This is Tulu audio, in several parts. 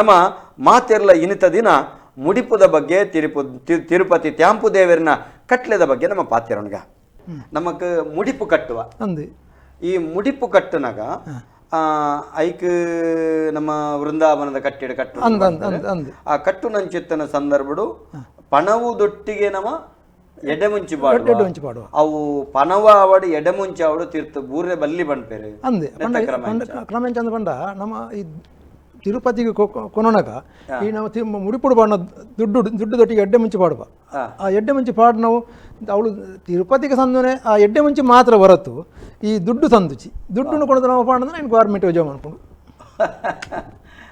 ನಮ್ಮ ಮಾತೆರ್ಲ ಇನಿತ ದಿನ ಮುಡಿಪುದ ಬಗ್ಗೆ ತಿರುಪತಿ ತ್ಯಾಂಪು ದೇವರಿನ ಕಟ್ಲೆದ ಬಗ್ಗೆ ನಮ್ಮ ಪಾತೆರೊಣಗ ನಮಕ್ ಮುಡಿಪು ಕಟ್ಟುವ ಈ ಮುಡಿಪು ಕಟ್ಟುನಾಗ ಐಕ್ ನಮ್ಮ ವೃಂದಾವನದ ಕಟ್ಟಿಡ ಕಟ್ಟು ಆ ಕಟ್ಟುನಂಚಿತ್ತನ ಸಂದರ್ಭಡು ಪಣವು ದೊಟ್ಟಿಗೆ ನಮ್ಮ ಎಡೆಮುಂಚಿ ಪಾಡುವ ಅವು ಪಣವ ಆವಡು ಎಡೆಮುಂಚಿ ಆವಡು ತೀರ್ಥ ಬೂರೆ ಬಲ್ಲಿ ಬಂಡ್ಪೇರು ಅಂದೆ ಕ್ರಮ ಪಂಡ ನಮ್ಮ ಈ ತಿರುಪತಿಗೆ ಕೊನೊನಗ ಈ ನಾವು ಮುಡಿಪುಡು ಪಾಡಿನ ದುಡ್ಡು ದುಡ್ಡು ದೊಟ್ಟಿಗೆ ಎಡ್ಡೆ ಮುಂಚೆ ಪಾಡುವ ಆ ಎಡ್ಡೆ ಮುಂಚೆ ಪಾಡು ನಾವು ಅವಳು ತಿರುಪತಿಗೆ ಸಂದನೆ ಆ ಎಡ್ಡೆ ಮುಂಚೆ ಮಾತ್ರ ಹೊರತು ಈ ದುಡ್ಡು ಸಂದುಚಿ ದುಡ್ಡು ಕೊಡೋದು ನಾವು ಪಾಡಂದ್ರೆ నేను ಗೌರ್ಮೆಂಟ್ ಉದ್ಯೋಗ ಅನ್ಕೊಂಡು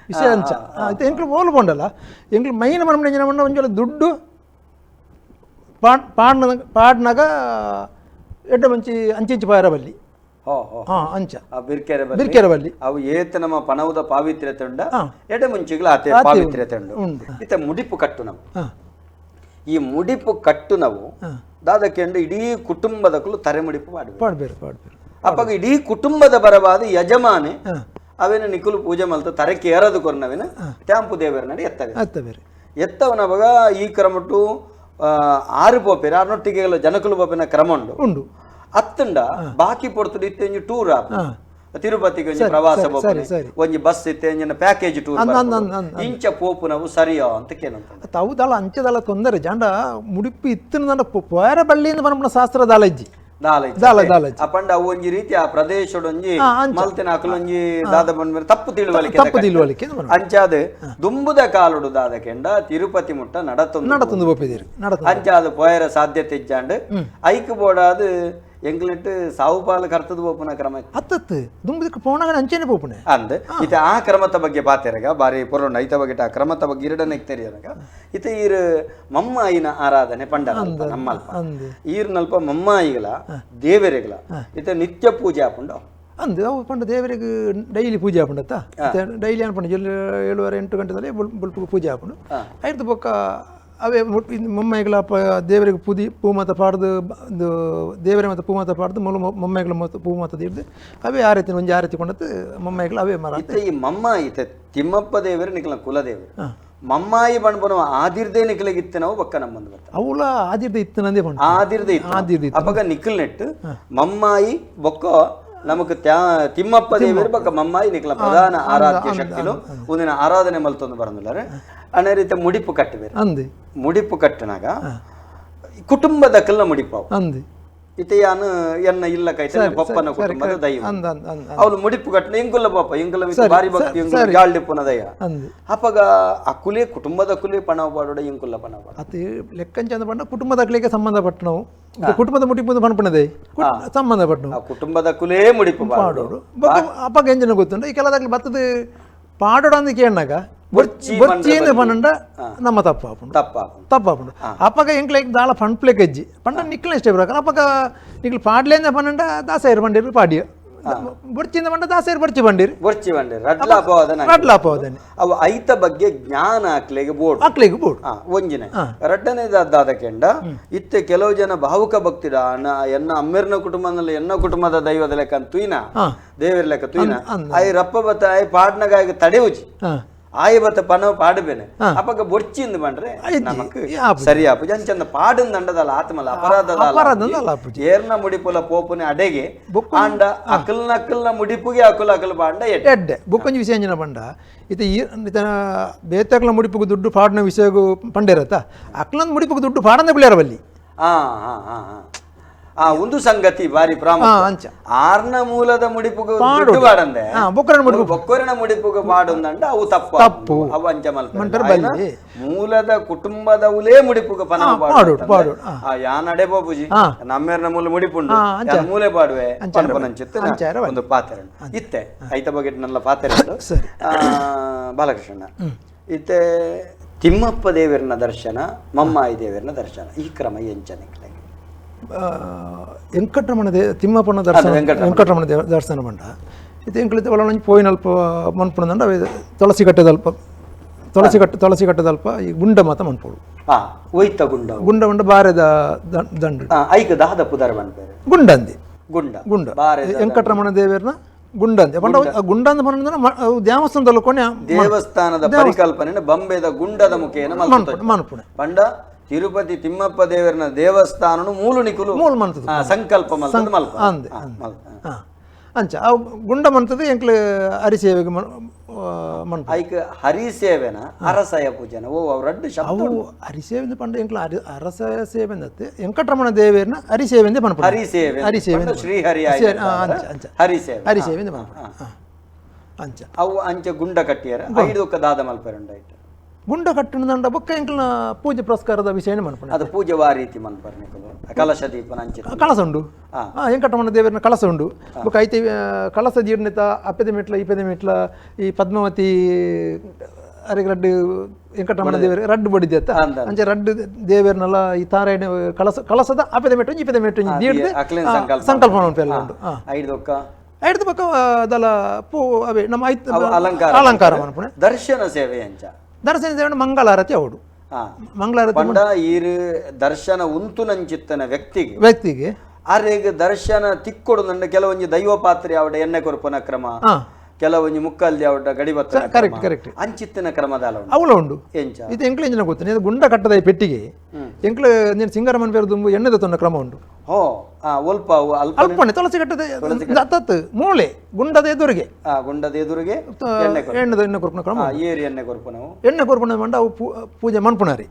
ವಿಷಯ ಅಂಚ అయితే ಎಂಕ್ಲು ಓಲು ಪೋಂಡಲ್ಲ ಎಂಕ್ಲು ಮೈನ್ ಮನ ಮಂಡ ಒಂಜೊಲ ದುಡ್ಡು ಪಾಡ್ನ ಪಾಡ್ನಾಗ ಎಡ್ಡೆ ಮುಂಚಿ ಅಂಚಿಂಚಿ ಪಾಯರ ಬಲ್ಲಿ ಅಂಚ ಬಿರ್ಕೆರೆ ಬಲ್ಲಿ ಅವು ಏತ ನಮ್ಮ ಪಣವುದ ಪಾವಿತ್ರ್ಯತೆ ಉಂಡ ಎಡೆ ಮುಂಚಿಗಳ ಆತೆ ಪಾವಿತ್ರ್ಯತೆ ಉಂಡು ಇತ್ತ ಮುಡಿಪು ಕಟ್ಟು ನಾವು ಈ ಮುಡಿಪು ಕಟ್ಟು ನಾವು ದಾದಕೆಂಡು ಇಡೀ ಕುಟುಂಬದಕ್ಕೂ ತರೆ ಮುಡಿಪು ಪಾಡ್ಬೇರು ಪಾಡ್ಬೇರು ಅಪ್ಪಾಗ ಇಡೀ ಕುಟುಂಬದ ಬರವಾದ ಯಜಮಾನೆ ಅವೇನು ನಿಕುಲು ಪೂಜೆ ಮಲ್ತ ತರೆ ಕೇರದು ಕೊರ್ನವೇನ ಟ್ಯಾಂಪು ದೇವರ ನಡಿ ಎತ್ತವೆ ಎತ್ತಬೇರು ಎತ್ತವನವಾಗ ಈ ಕ್ರಮಟು ಆರು ಪೋಪೇರು ಆರ್ನೊಟ್ಟಿಗೆ ಜನಕುಲು ಪೋಪೇನ ಕ್ರಮ ಉಂಡು ಉಂಡು ಅತ್ತಂಡ ಬಾಕಿ ಪೊರ್ತುಡು ಇತ್ತೆ ಒಂಜಿ ಟೂರ್ ತಿರುಪತಿಗೆ ಒಂಜಿ ಪ್ರವಾಸ ಒಂಜಿ ಬಸ್ ಇತ್ತೆ ಒಂಜಿನ ಪ್ಯಾಕೇಜ್ ಟೂರ್ ಇಂಚ ಪೋಪುನವು ಸರಿಯೋ ಅಂತ ಕೇನಂತ ತಾವು ದಾಳ ಅಂಚದಾಳ ತೊಂದರೆ ಜಾಂಡ ಮುಡಿಪು ಇತ್ತಿನ ಪೋಯರ ಬಳ್ಳಿಯಿಂದ ಪನಪುನ ಶಾಸ್ತ್ರ ದಾಲ ಇಜ್ಜಿ ದಾಲ ದಾಲ ಅಪಂಡ ಅವು ಒಂಜಿ ರೀತಿ ಆ ಪ್ರದೇಶಡೊಂಜಿ ಮಲ್ತಿನ ಅಕಲೊಂಜಿ ದಾದ ಬಂದ ತಪ್ಪು ತಿಳುವಳಿಕೆ ತಪ್ಪು ತಿಳುವಳಿಕೆ ಅಂಚಾದ ದುಂಬುದ ಕಾಲುಡು ದಾದ ಕೆಂಡ ತಿರುಪತಿ ಮುಟ್ಟ ನಡತೊಂದು ನಡತೊಂದು ಪೋಪಿದಿರಿ ನಡತ ಅಂಚಾದ ಪೋಯರ ಸಾಧ್ಯತೆ ಇಜ್ಜಾಂಡ್ ಐಕ್ ಬೋಡಾದ ಎಂಗ್ಲೆಂಟ್ ಸಾವು ಪಾಲು ಕರ್ತದ ಪೋಪುನ ಕ್ರಮ ಅತ್ತತ್ತು ದುಂಬುದಕ್ಕೆ ಪೋಣಾಗ ಅಂಚೆನೆ ಪೋಪುನೆ ಅಂದ್ ಇತ ಆ ಕ್ರಮದ ಬಗ್ಗೆ ಪಾತೆರಗ ಬಾರಿ ಪೊರೊಂಡು ಐತ ಬಗ್ಗೆ ಆ ಕ್ರಮದ ಬಗ್ಗೆ ಇರಡನೆ ತೆರಿಯನಗ ಇತ ಈರು ಮಮ್ಮಾಯಿನ ಆರಾಧನೆ ಪಂಡ ನಮ್ಮಲ್ಪ ಈರ್ನಲ್ಪ ಮಮ್ಮಾಯಿಗಳ ದೇವರಿಗಳ ಇತ ನಿತ್ಯ ಪೂಜೆ ಆಪುಂಡು ಅಂದು ಅವು ಪಂಡ ದೇವರಿಗೆ ಡೈಲಿ ಪೂಜೆ ಆಪುಂಡತ್ತ ಡೈಲಿ ಅನ್ಪಂಡು 7:30 8 ಗಂಟೆದಲ್ಲಿ ಬುಲ್ಪು ಪೂಜೆ ಆಪುಂಡು ಐದು ಬೊಕ್ಕ ಅವೇ ಮೊಮ್ಮೆಗಳ ದೇವರಿಗೆ ಪೂದಿ ಪೂ ಮಾತ ಪಾಡ್ದು ದೇವರ ಮತ್ತು ಪೂ ಮಾತ ಪಾಡ್ದು ಮುಳು ಮೊಮ್ಮೆಗಳ ಮತ್ತು ಪೂ ಮಾತ ಹಿಡ್ದು ಅವೇ ಆರತಿ ಒಂಜಿ ಆರತಿ ಕೊಂಡತ್ತು ಮೊಮ್ಮೆಗಳ ಅವೇ ಮರ ಈ ಮಮ್ಮಾಯಿ ತಿಮ್ಮಪ್ಪ ದೇವರು ನಿಖಲ ಕುಲದೇವರು ಮಮ್ಮಾಯಿ ಬಣ್ಬನು ಆದಿರ್ದೇ ನಿಖಲಿಗಿತ್ತನವು ಬಕ್ಕ ನಮ್ಮಂದು ಬರ್ತಾರೆ ಅವಳ ಆದಿರ್ದ ಇತ್ತನಂದೇ ಬಣ್ಣ ಆದಿರ್ದ ಆದಿರ್ದ ಅಪ್ಪಗ ನಿಖಲ್ ನೆಟ್ಟು ಮಮ್ಮಾಯಿ ಬೊಕ್ಕ ನಮಕ್ ತಿಮ್ಮಪ್ಪ ದೇವರು ಬೊಕ್ಕ ಮಮ್ಮಾಯಿ ನಿಖಲ ಪ್ರಧಾನ ಆರಾಧ್ಯ ಶಕ್ತಿಲು ಒಂದಿನ ಆರಾಧನೆ ಮಲ್ತೊಂದು ಬರಂದಿಲ್ಲಾರೆ ಅನೇ ರೀತಿ ಮುಡಿಪು ಕಟ್ಟಬೇರು ಅಂದು ಮುಡಿಪು ಕಟ್ಟನಾಗ ಕುಟುಂಬದ ಕಲ್ಲ ಮುಡಿಪಾವು ಅಂದು ಇತೆಯಾನು ಎನ್ನ ಇಲ್ಲ ಕೈತ ಪಪ್ಪನ ಕುಟುಂಬದ ದೈವ ಅವಳು ಮುಡಿಪು ಕಟ್ಟನ ಇಂಕುಲ್ಲ ಪಾಪ ಇಂಕುಲ ಬಾರಿ ಭಕ್ತಿ ಇಂಕುಲ ಜಾಳ್ಡಿಪ್ಪುನ ದೈವ ಅಪ್ಪಗ ಅಕುಲೇ ಕುಟುಂಬದ ಕುಲಿ ಪಣವ ಪಾಡೋಡ ಇಂಕುಲ್ಲ ಪಣವ ಪಾಡ ಅದು ಲೆಕ್ಕಂಚ ಪಂಡ ಕುಟುಂಬದ ಅಕ್ಲಿಗೆ ಸಂಬಂಧಪಟ್ಟನವು ಕುಟುಂಬದ ಮುಡಿಪು ಪಣಪಣದೆ ಸಂಬಂಧಪಟ್ಟವು ಕುಟುಂಬದ ಕುಲೇ ಮುಡಿಪು ಪಾಡೋಡು ಅಪ್ಪಗ ಎಂಜನ ಗೊತ್ತುಂಟು ಈ ಕೆಲದಾಗ್ಲಿ ಬತ್ತದ ಪಾಡೋಡ ಅಂದ ಕೇಳನಾಗ ಬೊರ್ಚಿಂದ ಪನ್ನಂಡ ನಮ್ಮ ತಪ್ಪಾಪುಂಡು ತಪ್ಪಾಪುಂಡು ಅಪ್ಪಗ ಎಂಕ್ಲೆ ದಾಳ ಪಂಪ್ಲೆ ಕಜ್ಜಿ ಪಂಡ ನಿಕ್ಲ ಇಷ್ಟೇ ಬರಕ ಅಪ್ಪಗ ನಿಕ್ಲು ಪಾಡ್ಲೇಂದ ಪನ್ನಂಡ ದಾಸೇರು ಪಂಡಿರು ಪಾಡಿಯ ಬೊರ್ಚಿಂದ ಪಂಡ ದಾಸೇರು ಬೊರ್ಚಿ ಬಂಡಿರು ಬೊರ್ಚಿ ಬಂಡಿರು ರಡ್ಲಾಪೋದನೆ ರಡ್ಲಾಪೋದನೆ ಅವು ಐತ ಬಗ್ಗೆ ಜ್ಞಾನ ಅಕ್ಲೆಗೆ ಬೋರ್ಡ್ ಅಕ್ಲೆಗೆ ಬೋರ್ಡ್ ಒಂಜಿನ ರಡ್ಡನೇದಾದ ಕೆಂಡ ಇತ್ತೆ ಕೆಲವು ಜನ ಭಾವುಕ ಭಕ್ತಿಡ ಎನ್ನ ಅಮ್ಮೆರ್ನ ಕುಟುಂಬದಲ್ಲಿ ಎನ್ನ ಕುಟುಂಬದ ದೈವದ ಲೆಕ್ಕ ತುಯ್ನ ದೇವರ ಲೆಕ್ಕ ತುಯ್ನ ಆಯ್ ರಪ್ಪ ಬತ್ತ ಆಯ್ ಪಾಡ್ನಗ ತಡೆವುಜಿ ಆಯ್ ಬತ್ತ ಪನ ಪಾಡಬೇನೆ ಅಪ್ಪಗ ಬೊರ್ಚಿಂದ ಬಂಡ್ರೆ ನಮಕ್ ಸರಿ ಆಪುಜಿ ಅಂಚಂದ ಪಾಡುಂದಂಡದಲ್ಲ ಆತ್ಮಲ ಅಪರಾಧದ ಏರ್ನ ಮುಡಿಪುಲ ಪೋಪುನೆ ಅಡೆಗೆ ಆಂಡ ಅಕಲ್ನ ಅಕಲ್ನ ಮುಡಿಪುಗೆ ಅಕುಲ ಅಕಲ್ ಬಾಂಡ ಎಡ್ಡೆ ಬೊಕ್ಕೊಂಜಿ ವಿಷಯ ಅಂಜನ ಬಂಡ ಇತ ಈ ಬೇತಕ್ಲ ಮುಡಿಪುಗೆ ದುಡ್ಡು ಪಾಡಿನ ವಿಷಯಗೂ ಪಂಡೇರತ್ತ ಅಕ್ಲಂದ ಮುಡಿಪುಗೆ ದುಡ್ಡು ಪಾಡಂದ ಬಿಳ್ಯಾರ ಬಲ್ಲಿ ಹಾ ಹಾ ಹಾ ಹಾ ಆ ಒಂದು ಸಂಗತಿ ಬಾರಿ ಪ್ರಾಮುಖ್ಯ ಆರ್ನ ಮೂಲದ ಮುಡಿಪುಗ ದುಡ್ಡು ಪಾಡಂದೆ ಬೊಕ್ಕರಿನ ಮುಡಿಪುಗ ಪಾಡುಂದಂಡ ಅವು ತಪ್ಪು ತಪ್ಪು ಅವು ಅಂಚ ಮಲ್ಪರೆ ಮೂಲದ ಕುಟುಂಬದವುಲೇ ಮುಡಿಪುಗ ಪನ ಪಾಡು ಆ ಯಾನಡೆ ಬಾಬುಜಿ ನಮ್ಮೇರ್ನ ಮೂಲ ಮುಡಿಪುಂಡು ಮೂಲೆ ಪಾಡುವೆ ಪನಪನಂಚಿತ್ತು ಒಂದು ಪಾತ್ರ ಇತ್ತೆ ಐತ ಬಗ್ಗೆ ನಲ್ಲ ಪಾತ್ರ ಬಾಲಕೃಷ್ಣ ಇತ್ತೆ ತಿಮ್ಮಪ್ಪ ದೇವರನ ದರ್ಶನ ಮಮ್ಮಾಯಿ ದೇವರನ ದರ್ಶನ ಈ ಕ್ರಮ ಎಂಚನೆ ವೆಂಕಟರಮಣ they ತಿಮ್ಮಪ್ಪನ ದರ್ಶನ ವೆಂಕಟರಮಣ ದೇವ ದರ್ಶನ ಮಂಡ ಇದು ಎಂಕ್ಲಿತ ಒಳಗೊಂಜಿ ಪೋಯಿನಲ್ಪ ಮನ್ಪುಣದಂಡ ಅವೆ ತುಳಸಿ ಕಟ್ಟೆದಲ್ಪ ತುಳಸಿ ಕಟ್ಟು ತುಳಸಿ ಕಟ್ಟೆದಲ್ಪ ಈ ಗುಂಡ ಮಾತ ಮನ್ಪೋಡು ಒಯ್ತ ಗುಂಡ ಗುಂಡ ಉಂಡ ಬಾರೆದ ದಂಡು ಐಕ ದಾದ ಪುದರ್ ಮನ್ಪೇರು ಗುಂಡಂದಿ ಗುಂಡ ಗುಂಡ ವೆಂಕಟರಮಣ ದೇವರನ ಗುಂಡಂದೆ ಪಂಡ ಗುಂಡಂದ ಪಂಡ ದೇವಸ್ಥಾನದಲ್ಲಿ ಕೊನೆ ದೇವಸ್ಥಾನದ ಪರಿಕಲ್ಪನೆ ಬಂಬೆದ ಗುಂಡದ ಮುಖೇನ ಮನ್ಪುಣೆ. ಪಂಡ ತಿರುಪತಿ ತಿಮ್ಮಪ್ಪ ದೇವರನ ದೇವಸ್ಥಾನ ಮೂಲು ನಿಕುಲು ಮೂಲು ಮನ್ತದ ಸಂಕಲ್ಪ ಮಲ್ಪ ಅಂಚ ಅವು ಗುಂಡ ಮಂತದ ಎಂಕ್ಲು ಹರಿಸೇವೆಗೆ ಮನ್ಪ ಐಕ್ ಹರಿಸೇವೆನ ಅರಸಯ ಪೂಜೆನ ಓ ಅವು ರಡ್ಡು ಶಬ್ದ. ಅವು ಹರಿಸೇವೆ ಪಂಡ ಎಂಕ್ಲು ಅರಸ ಸೇವೆ ಅಂದತ್ತೆ ವೆಂಕಟರಮಣ ದೇವೇರ್ನ ಹರಿಸೇವೆ ಪನ್ಪ ಹರಿಸೇವೆ ಹರಿಸೇವೆ ಶ್ರೀಹರಿ ಅಂಚ ಹರಿಸೇವೆ ಹರಿಸೇವೆ ಪನ್ಪ ಅಂಚ ಅವು ಅಂಚ ಗುಂಡ ಕಟ್ಟಿಯರ ಐದು ದಾದ ಮಲ್ಪೆರುಂಡ ಐಟ್ ಗುಂಡ ಕಟ್ಟಣದಂಡ ಬೊಕ್ಕ ಎಂಕ್ಲನ ಪೂಜೆ ಪುರಸ್ಕಾರದ ವಿಷಯನೇ ಮನ್ಪುಣ. ಅದು ಪೂಜೆ ವಾ ರೀತಿ ಮನ್ಪರ್ ನಿಕುಲು ಕಲಶ ದೀಪನ ಅಂಚೆ ಕಳಸ ಉಂಡು ವೆಂಕಟರಮಣ ದೇವರನ ಕಳಸ ಉಂಡು ಬೊಕ್ಕ ಐತೆ ಕಳಸ ಜೀರ್ಣಿತ ಅಪ್ಪೆದ ಮೆಟ್ಲ ಇಪ್ಪೆದ ಮೆಟ್ಲ ಈ ಪದ್ಮಾವತಿ ಅರೆಗೆ ರಡ್ಡು ವೆಂಕಟರಮಣ ದೇವರು ರಡ್ಡು ಬಡಿದೆತ್ತ ಅಂಚೆ ರಡ್ಡು ದೇವರನ್ನೆಲ್ಲ ಈ ತಾರಾಯಣ ಕಳಸ ಕಳಸದ ಅಪ್ಪೆದ ಮೆಟ್ಟು ಇಪ್ಪೆದ ಮೆಟ್ಟು ದೀಡ್ದು ಸಂಕಲ್ಪ ಮನ್ಪೆಲ್ಲ ಉಂಡು. ಐದು ಬೊಕ್ಕ ಅದಲ್ಲ ಪೂ ಅವೇ ನಮ್ಮ ಐತ ಅಲಂಕಾರ ಅಲಂಕಾರ ಮನ್ಪುಣೆ. ದರ್ಶನ ಸೇವೆ ಅಂಚ ದರ್ಶನ ಸೇವೆ ಮಂಗಳಾರತಿ ಅವಡು ಮಂಗಳಾರತಿ ಪಂಡ ಈರು ದರ್ಶನ ಉಂತು ನಂಚಿತ್ತನ ವ್ಯಕ್ತಿಗೆ ವ್ಯಕ್ತಿಗೆ ಆರೆಗ್ ದರ್ಶನ ತಿಕ್ಕೊಡು ನಂಡ ಕೆಲವೊಂಜಿ ದೈವ ಪಾತ್ರೆ ಅವಡ ಎಣ್ಣೆ ಕೊರ್ಪನ ಕ್ರಮ, ಕೆಲವೊಂಜಿ ಮುಕ್ಕಲ್ದಿ ಅವಡ ಗಡಿಬತ್ತ ಕರೆಕ್ಟ್ ಕರೆಕ್ಟ್ ಅಂಚಿತ್ತಿನ ಕ್ರಮದಾಲ ಅವಳ ಉಂಡು. ಎಂಚ ಇದು ಎಂಕ್ಲು ಎಂಜಿನ ಗೊತ್ತು ಗುಂಡ ಕಟ್ಟದ ಪೆಟ್ಟಿಗೆ ಎಂಕ್ಲು ನೀನು ಸಿಂಗರಮನ್ ಪೇರು ದುಂಬು ಎಣ್ಣೆದ ತೊಂದ ಕ್ರಮ ಉಂಡು. ಹೋ ಅಲ್ಪ ಅಲ್ಪನೆ ತುಳಸಿ ಕಟ್ಟದ ಅತ್ತತ್ತು ಮೂಲೆ ಗುಂಡದ ಎದುರಿಗೆ ಗುಂಡದ ಎದುರಿಗೆ ಎಣ್ಣೆದ ಎಣ್ಣೆ ಕೊರ್ಪುನ ಕ್ರಮ ಏರಿ ಎಣ್ಣೆ ಕೊರ್ಪುನವು ಎಣ್ಣೆ ಕೊರ್ಪುನ ಮಂಡ ಅವು ಪೂಜೆ ಮನ್ಪುಣಾರಿ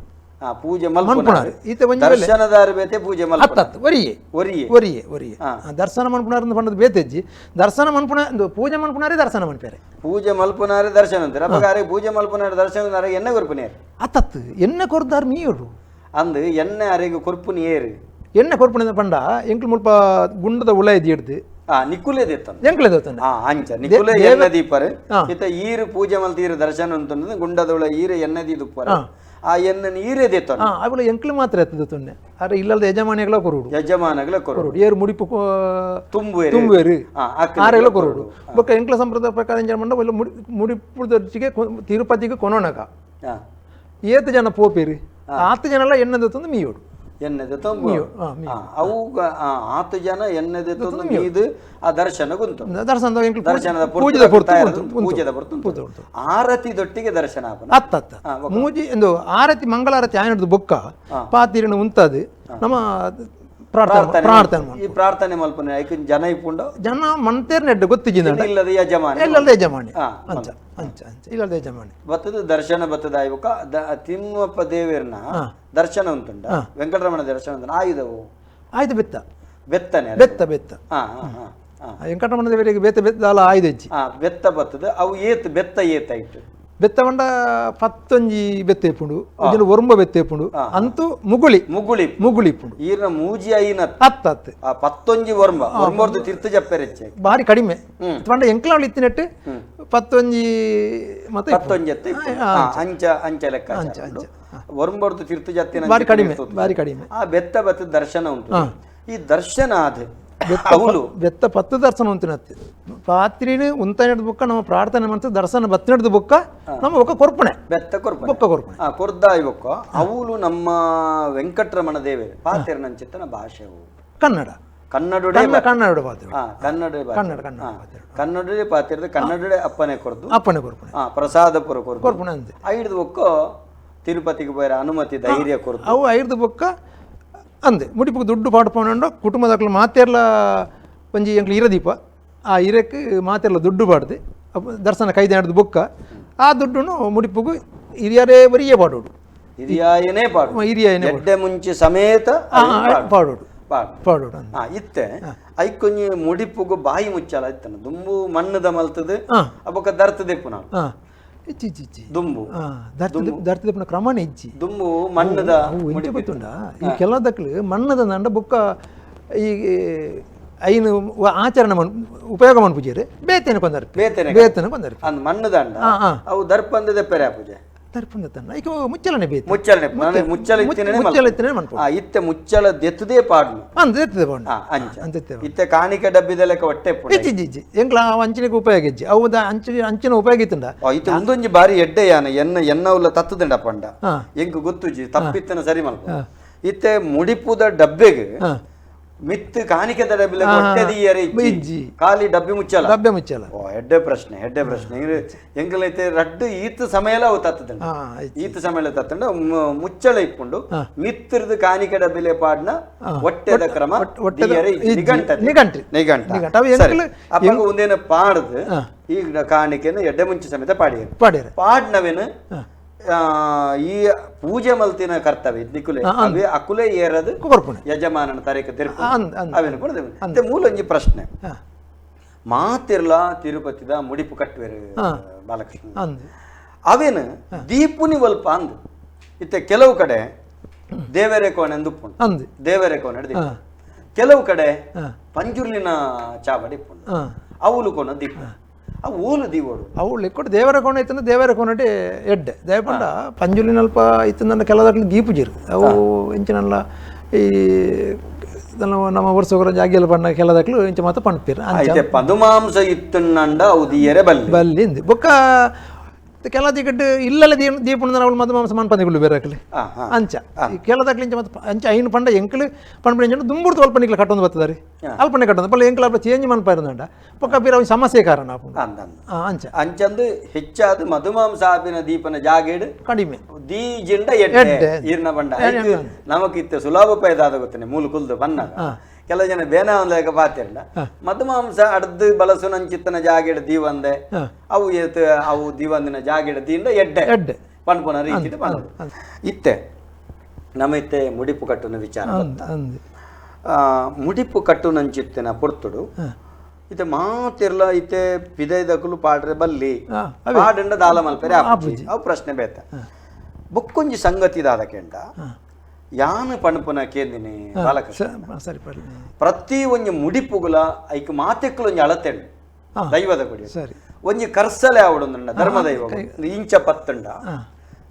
ಪೂಜೆ ಮನ್ಪುಣಾರಿ ಈತ ಒಂಜಿ ದರ್ಶನದಾರ ಬೇತೆ ಪೂಜೆ ಅತ್ತತ್ತು ಒರಿಯೆ ಒರಿಯೆ ಒರಿಯೆ ಒರಿಯೆ ದರ್ಶನ ಮನ್ಪುಣಾರಿ ಅಂತ ಪಂಡದ ಬೇತೆಜ್ಜಿ ದರ್ಶನ ಮನ್ಪುಣ ಪೂಜೆ ಮನ್ಪುಣಾರಿ ದರ್ಶನ ಮನ್ಪೇರೆ ಪೂಜೆ ಮಲ್ಪುನಾರಿ ದರ್ಶನ ಅಂತಾರೆ ಅಪ್ಪಗಾರೆ ಪೂಜೆ ಮಲ್ಪುನಾರಿ ದರ್ಶನ ಎಣ್ಣೆ ಕೊರ್ಪುನೇರು ಅತ್ತತ್ತು ಎಣ್ಣೆ ಕೊರ್ದಾರ್ ಮೀಯೊಡು ಅಂದು ಎಣ್ಣೆ ಅರೆಗೆ ಕೊರ್ಪುನಿ ಏರು ಎಣ್ಣೆ ಕೊರ್ಪುಣ ಪಂಡ ಎಂಕ್ಲು ಮುಲ್ಪ ಗುಂಡದ ಉಳ ಇದ್ದು ನಿಕ್ಕುಲೇ ದೇತ್ತ ಎಂಕ್ಲೆ ದೇವತಾನೆ ಅಂಚ ನಿಕ್ಕುಲೇ ಎಣ್ಣೆ ದೀಪರು ಇತ್ತ ಈರು ಪೂಜೆ ಮಲ್ತ ಈರು ದರ್ಶನ ಅಂತಂದ್ರೆ ಗುಂಡದೊಳ ಈರು ಎಣ್ಣೆ ದೀದುಪ್ಪರ ಆ ಎಣ್ಣೆ ಈರೇ ದೇತ್ತಾನೆ ಅವಳು ಎಂಕ್ಲು ಮಾತ್ರ ಎತ್ತದ ತೊನ್ನೆ ಅರೆ ಇಲ್ಲದ ಯಜಮಾನಿಗಳ ಕೊರುಡು ಯಜಮಾನಗಳ ಕೊರುಡು ಏರು ಮುಡಿಪು ತುಂಬುವೇರು ತುಂಬುವೇರು ಆರೆಲ್ಲ ಕೊರುಡು ಬೊಕ್ಕ ಎಂಕ್ಲ ಸಂಪ್ರದಾಯ ಪ್ರಕಾರ ಎಂಜ ಮಂಡ ಮುಡಿಪುದರ್ಚಿಗೆ ತಿರುಪತಿಗೆ ಕೊನೋಣಗ ಏತು ಜನ ಪೋಪೇರಿ ಆತು ಜನ ಎಲ್ಲ ಎಣ್ಣೆ ತಂದು ಮೀಯೋಡು ಎಣ್ಣೆದ ತಂಬು ಅವು ಆತು ಜನ ಎಣ್ಣೆದ ತಂದು ಮೀದು ಆ ದರ್ಶನ ಗುಂತು ದರ್ಶನದ ದರ್ಶನದ ಪೂಜೆದ ಪೂಜೆದ ಪೊರ್ತು ಆರತಿ ದೊಟ್ಟಿಗೆ ದರ್ಶನ ಅತ್ತ ಅತ್ತ ಮೂಜಿ ಎಂದು ಆರತಿ ಮಂಗಳಾರತಿ ಆಯನದು ಬೊಕ್ಕ ಪಾತಿರಿನ ಉಂತದು ನಮ್ಮ ಪ್ರಾರ್ಥನೆ ಪ್ರಾರ್ಥನೆ ಈ ಪ್ರಾರ್ಥನೆ ಮಲ್ಪನೆ ಐಕ್ ಜನ ಇಪ್ಪುಂಡ ಜನ ಮಂತೇರ್ ನೆಡ್ಡು ಗೊತ್ತಿಜ್ಜಿನ ಇಲ್ಲದ ಯಜಮಾನಿ ಇಲ್ಲದ ಯಜಮಾನಿ ಅಂಚ ಅಂಚ ಅಂಚ ಇಲ್ಲದ ಯಜಮಾನಿ ಬತ್ತದ ದರ್ಶನ ಬತ್ತದ ಆಯ್ಬೊಕ್ಕ ತಿಮ್ಮಪ್ಪ ದೇವರನ ದರ್ಶನ ಉಂಟುಂಡ ವೆಂಕಟರಮಣ ದರ್ಶನ ಉಂಟು ಆಯುಧವು ಆಯ್ತು ಬೆತ್ತ ಬೆತ್ತನೆ ಬೆತ್ತ ಬೆತ್ತ ವೆಂಕಟರಮಣ ದೇವರಿಗೆ ಬೆತ್ತ ಬೆತ್ತ ಆಯುಧ ಹೆಚ್ಚಿ ಬೆತ್ತ ಬತ್ತದ ಅವು ಏತ್ ಬೆತ್ತ ಏತಾಯ್ತು ಬೆತ್ತ ಪಂಡ ಪತ್ತೊಂಜಿ ಬೆತ್ತ ಇಪ್ಪುಂಡು ಒಂಜಿನ ಒರುಂಬ ಬೆತ್ತ ಇಪ್ಪುಂಡು ಅಂತೂ ಮುಗುಳಿ ಮುಗುಳಿ ಮುಗುಳಿ ಇಪ್ಪುಂಡು ಈರ್ನ ಮೂಜಿ ಐನ ಅತ್ತ ಅತ್ತ ಆ ಪತ್ತೊಂಜಿ ಒರ್ಂಬ ಒರ್ಂಬರ್ದು ತಿರ್ತು ಜಪ್ಪೆರೆಚ್ಚೆ ಬಾರಿ ಕಡಿಮೆ ಪಂಡ ಎಂಕ್ಲಾವಳಿ ಇತ್ತಿನೆಟ್ಟು ಪತ್ತೊಂಜಿ ಮತ್ತೆ ಪತ್ತೊಂಜಿ ಅಂಚ ಅಂಚ ಲೆಕ್ಕ ಅಂಚ ಅಂಚ ಒರ್ಂಬರ್ದು ತಿರ್ತು ಜತ್ತಿನ ಬಾರಿ ಕಡಿಮೆ ಬಾರಿ ಕಡಿಮೆ ಆ ಬೆತ್ತ ಬೆತ್ತ ದರ್ಶನ ಉಂಟು ಈ ದರ್ಶನ ಅದು ಅವಳು ಬೆತ್ತ ಪತ್ತು ದರ್ಶನ ಉಂತಿನತ್ತೆ ಪಾತ್ರಿನ ಉಂತ ಬುಕ್ಕ ನಮ್ಮ ಪ್ರಾರ್ಥನೆ ಮಾಡ್ತದೆ ದರ್ಶನ ಬತ್ತಿನಡ್ದು ಬುಕ್ಕ ನಮ್ಮ ಬೊಕ್ಕ ಕೊರ್ಪಣೆ ಬೆತ್ತ ಕೊರ್ಪಣೆ ಬೊಕ್ಕ ಕೊರ್ಪಣೆ ಕೊರ್ದಾಯಿ ಬೊಕ್ಕ ಅವಳು ನಮ್ಮ ವೆಂಕಟರಮಣ ದೇವರು ಪಾತಿರನಂಚಿತ್ತನ ಭಾಷೆವು ಕನ್ನಡ ಕನ್ನಡ ಕನ್ನಡ ಪಾತ್ರ ಕನ್ನಡ ಕನ್ನಡ ಕನ್ನಡ ಕನ್ನಡೇ ಪಾತಿರದ ಕನ್ನಡೇ ಅಪ್ಪನೆ ಕೊರ್ದು ಅಪ್ಪನೆ ಕೊರ್ಪಣೆ ಪ್ರಸಾದ ಪುರ ಕೊರ್ದು ಕೊರ್ಪಣೆ ಅಂತೆ ಐದು ಬೊಕ್ಕ ತಿರುಪತಿಗೆ ಪೋಯರ ಅನುಮತಿ ಧೈರ್ಯ ಕೊರ್ದು ಅವು ಐದು ಬೊಕ್ಕ ಅಂದೆ ಮುಡಿಪುಗೆ ದುಡ್ಡು ಪಾಡ್ಪೋಂಡು ಕುಟುಂಬದಕ್ಲು ಮಾತೆರ್ಲ ಒಂಜಿ ಎಂಕ್ಲು ಇರದೀಪ ಆ ಇರಕ್ಕೆ ಮಾತೆರ್ಲ ದುಡ್ಡು ಪಾಡ್ದು ದರ್ಶನ ಕೈದೆ ಹಿಡ್ದು ಬೊಕ್ಕ ಆ ದುಡ್ಡುನು ಮುಡಿಪುಗು ಹಿರಿಯರೇ ಬರಿಯೇ ಪಾಡೋಡು ಹಿರಿಯಾಯನೇ ಪಾಡು ಹಿರಿಯಾಯನೇ ಎಡ್ಡೆ ಮುಂಚೆ ಸಮೇತ ಪಾಡೋಡು ಪಾಡೋಡು ಇತ್ತೆ ಐಕೊಂಜಿ ಮುಡಿಪುಗು ಬಾಯಿ ಮುಚ್ಚಲ ಇತ್ತನ ದುಂಬು ಮಣ್ಣುದ ಮಲ್ತದು ಅಬೊಕ್ಕ ದರ್ತದೆ ಪುನಃ ಇಚ್ಚಿ ಇಚ್ಚಿ ಇಚ್ಚಿ ದುಂಬು ದರ್ತದೆ ಕ್ರಮನೇ ಇಜ್ಜಿ ದುಂಬು ಮಣ್ಣದ ಅವು ಎಂಚ ಗೊತ್ತುಂಡ ಈ ಕೆಲದಕ್ಲು ಮಣ್ಣದ ದಂಡ ಬೊಕ್ಕ ಈ ಐನು ಆಚರಣೆ ಮನ್ ಉಪಯೋಗ ಮನ್ಪುಜೇರು ಬೇತೇನೆ ಕೊಂದರ್ ಬೇತೇನೆ ಬೇತೇನೆ ಕೊಂದರ್ ಅಂದ್ ಮಣ್ಣು ದಂಡ ಅವು ದರ್ಪಂದದ ಪೆರೆ ಪೂಜೆ ದರ್ಪಂದ ತನ್ನ ಈಗ ಮುಚ್ಚಲನೆ ಬೇತೆ ಮುಚ್ಚಲನೆ ಮುಚ್ಚಲ ಇತ್ತಿನೇ ಮುಚ್ಚಲ ಇತ್ತಿನೇ ಮನ್ಪು ಇತ್ತೆ ಮುಚ್ಚಲ ದೆತ್ತದೇ ಪಾಡ್ನು ಅಂದ್ ದೆತ್ತದೆ ಪಾಡ್ನು ಅಂಚ ಇತ್ತೆ ಕಾಣಿಕೆ ಡಬ್ಬಿದ ಲೆಕ್ಕ ಹೊಟ್ಟೆ ಇಜ್ಜಿ ಇಜ್ಜಿ ಇಜ್ಜಿ ಎಂಕ್ಲ ಅಂಚಿನಕ್ಕೆ ಉಪಯೋಗ ಇಜ್ಜಿ ಅವು ಅಂಚಿನ ಅಂಚಿನ ಉಪಯೋಗ ಇತ್ತುಂಡ ಇತ್ತೆ ಒಂದೊಂಜಿ ಬಾರಿ ಎಡ್ಡೆ ಯಾನ ಎನ್ನ ಎನ್ನ ಉಲ್ಲ ತತ್ತುದಂಡ ಪಂಡ ಎಂಕ್ ಗೊತ್ತುಜಿ ತಪ್ಪಿತ್ತನ ಸರಿ ಮಲ್ಪ ಇತ್ತೆ ಮುಡಿಪುದ ಡಬ್ಬೆಗೆ ಮಿತ್ ಕಾಣಿಕೆ ಡಬ್ಬಿಲೆ ಹೊಟ್ಟೆ ದೀಯರೆ ಇಜ್ಜಿ, ಖಾಲಿ ಡಬ್ಬಿ ಮುಚ್ಚಲ, ಡಬ್ಬೆ ಮುಚ್ಚಲ. ಓ ಎಡ್ಡೆ ಪ್ರಶ್ನೆ, ಎಡ್ಡೆ ಪ್ರಶ್ನೆ. ಎಂಕಲೈತೆ ರಡ್ಡು ಈತ ಸಮಯಲ ಅವು ತತ್ತದಂಡ, ಈತ ಸಮಯಲ ತತ್ತಂಡ ಮುಚ್ಚಳ ಇಪ್ಪುಂಡು ಮಿತ್ತಿರ್ದು ಕಾಣಿಕೆ ಡಬ್ಬಿಲೆ ಪಾಡ್ನ ಹೊಟ್ಟೆದ ಕ್ರಮ ನಿಘಂಟ ನಿಘಂಟ. ಅಪ್ಪ ಒಂದೇನ ಪಾಡ್ದು ಈಗ ಕಾಣಿಕೆನ ಎಡ್ಡೆ ಮುಂಚೆ ಸಮೇತ ಪಾಡಿಯರು ಪಾಡಿಯರು ಪಾಡ್ನವೇನು ಈ ಪೂಜೆ ಮಲ್ತಿನ ಕರ್ತವ್ಯ ನಿಕುಲೆ ಅವೇ ಅಕುಲೆ ಏರದು ಯಜಮಾನನ ತಾರೀಕು ತಿರುಪು ಅವೇನು ಕೂಡ ಮೂಲ ಒಂಜಿ ಪ್ರಶ್ನೆ. ಮಾತಿರ್ಲ ತಿರುಪತಿದ ಮುಡಿಪು ಕಟ್ಟುವೆರು ಬಾಲಕೃಷ್ಣ ಅವೇನು ದೀಪುನಿ ಒಲ್ಪ ಅಂದು ಇತ್ತೆ ಕೆಲವು ಕಡೆ ದೇವರೇ ಕೋಣೆ ಉಪ್ಪುಂಡು, ದೇವರೇ ಕೋಣೆ ದೀಪ, ಕೆಲವು ಕಡೆ ಪಂಜುರ್ಲಿನ ಚಾವಡಿ ಇಪ್ಪುಂಡು, ಅವುಲು ಕೋಣ ದೀಪ, ಅವು ಓಲು ದೀವೋಡು ಅವು ಲೆಕ್ಕೊಟ್ಟು ದೇವರ ಕೋಣ ಇತ್ತಂದ್ರೆ ದೇವರ ಕೋಣಟಿ ಎಡ್ಡೆ ದೇವಪಂಡ ಪಂಜುಲಿನಲ್ಪ ಇತ್ತಂದ್ರೆ ಕೆಲದಾಗ್ಲಿ ದೀಪುಜಿರು ಅವು ಇಂಚಿನಲ್ಲ ಈ ನಮ್ಮ ವರ್ಷ ಜಾಗಿಯಲ್ಲ ಬಣ್ಣ ಕೆಲದಾಕ್ಲು ಇಂಚ ಮಾತ್ರ ಪಣ್ಪೀರು ಅಂಚೆ ಪದುಮಾಂಸ ಇತ್ತುನ್ನಂಡ ಅವು ದೀಯರೆ ಬಲ್ಲಿ ಬಲ್ಲಿ ಇಂದು ಬೊಕ್ಕ ಕೆಲ ದಿಕ್ಕಟ್ಟು ಇಲ್ಲಲ್ಲ ದೀಪುಂಡ ಅವಳು ಮಧುಮಾಂಸ ಮನ್ಪಂದಿಗಳು ಬೇರೆ ಹಾಕಲಿ ಅಂಚ ಕೆಲದಾಕ್ಲಿ ಇಂಚ ಮತ್ತೆ ಅಂಚ ಐನು ಪಂಡ ಎಂಕಲು ಪಂಡ ಇಂಚ ದುಂಬುಡ್ತು ಅಲ್ಪ ನಿಕ್ಲ ಕಟ್ಟೊಂದು ಬರ್ತದಾರಿ ಅಲ್ಪನೆ ಕಟ್ಟೊಂದು ಪಲ್ಲ ಎಂಕಲ್ ಅಲ್ಪ ಚೇಂಜ್ ಮನ್ಪಾರಂದ ಪಕ್ಕ ಬೀರ ಅವ್ನು ಸಮಸ್ಯೆ ಕಾರಣ ಅಂಚ ಅಂಚಂದು ಹೆಚ್ಚಾದ ಮಧುಮಾಂಸ ಆಪಿನ ದೀಪನ ಜಾಗೇಡು ಕಡಿಮೆ ದೀಜಿಂಡ ಎಡ್ಡೆ ಈರ್ನ ಬಂಡ ನಮಕಿತ್ತ ಸುಲಭ ಪೈದಾದ ಗೊತ್ತನೆ ಮೂಲ ಕುಲ್ದು ಬನ್ನಾಗ ಕೆಲವು ಜನ ಬೇನ ಒಂದ್ ಪಾತಿರಂಡ ಮಧುಮಾಂಸ ಅಡ್ದು ಬಳಸುನಂಚಿತ್ತನ ಜಾಗೆಡ್ ದೀವಂದೆ ಅವು ಏತ್ ಅವು ದೀವಂದಿನ ಜಾಗೆಡ್ ದೀಂಡ ಎಡ್ಡೆ ಎಡ್ಡೆ ಪನ್ಪುನ ರೀತಿಡ್ ಪನ್ಪು ಇತ್ತೆ ನಮ್ಮ ಇತ್ತೆ ಮುಡಿಪು ಕಟ್ಟುನ ವಿಚಾರ ಮುಡಿಪು ಕಟ್ಟುನಂಚಿತ್ತಿನ ಪೊರ್ತುಡು ಇತ್ತೆ ಮಾತಿರ್ಲ ಇತ್ತೆ ಪಿದೈದಕುಲು ಪಾಡ್ರೆ ಬಲ್ಲಿ ಪಾಡಂಡ ದಾಲ ಮಲ್ಪೆರೆ ಆಪುಜಿ ಅವು ಪ್ರಶ್ನೆ ಬೇತ. ಬೊಕ್ಕೊಂಜಿ ಸಂಗತಿ ದಾದ ಕೇಂಡ ಯಾನು ಪಣಪುನ ಕೇಂದಿನಿ ಬಾಲಕೃಷ್ಣ ಸರಿ ಪ್ರತಿ ಒಂಜಿ ಮುಡಿಪುಗುಲ ಐಕ್ ಮಾತೆಕ್ಕಲು ಒಂಜಿ ಅಳತೆಂಡು ದೈವದ ಗುಡಿ ಸರಿ ಒಂಜಿ ಕರ್ಸಲೆ ಆವಡೊಂದುಂಡ ಧರ್ಮದೈವ ಇಂಚ ಪತ್ತುಂಡ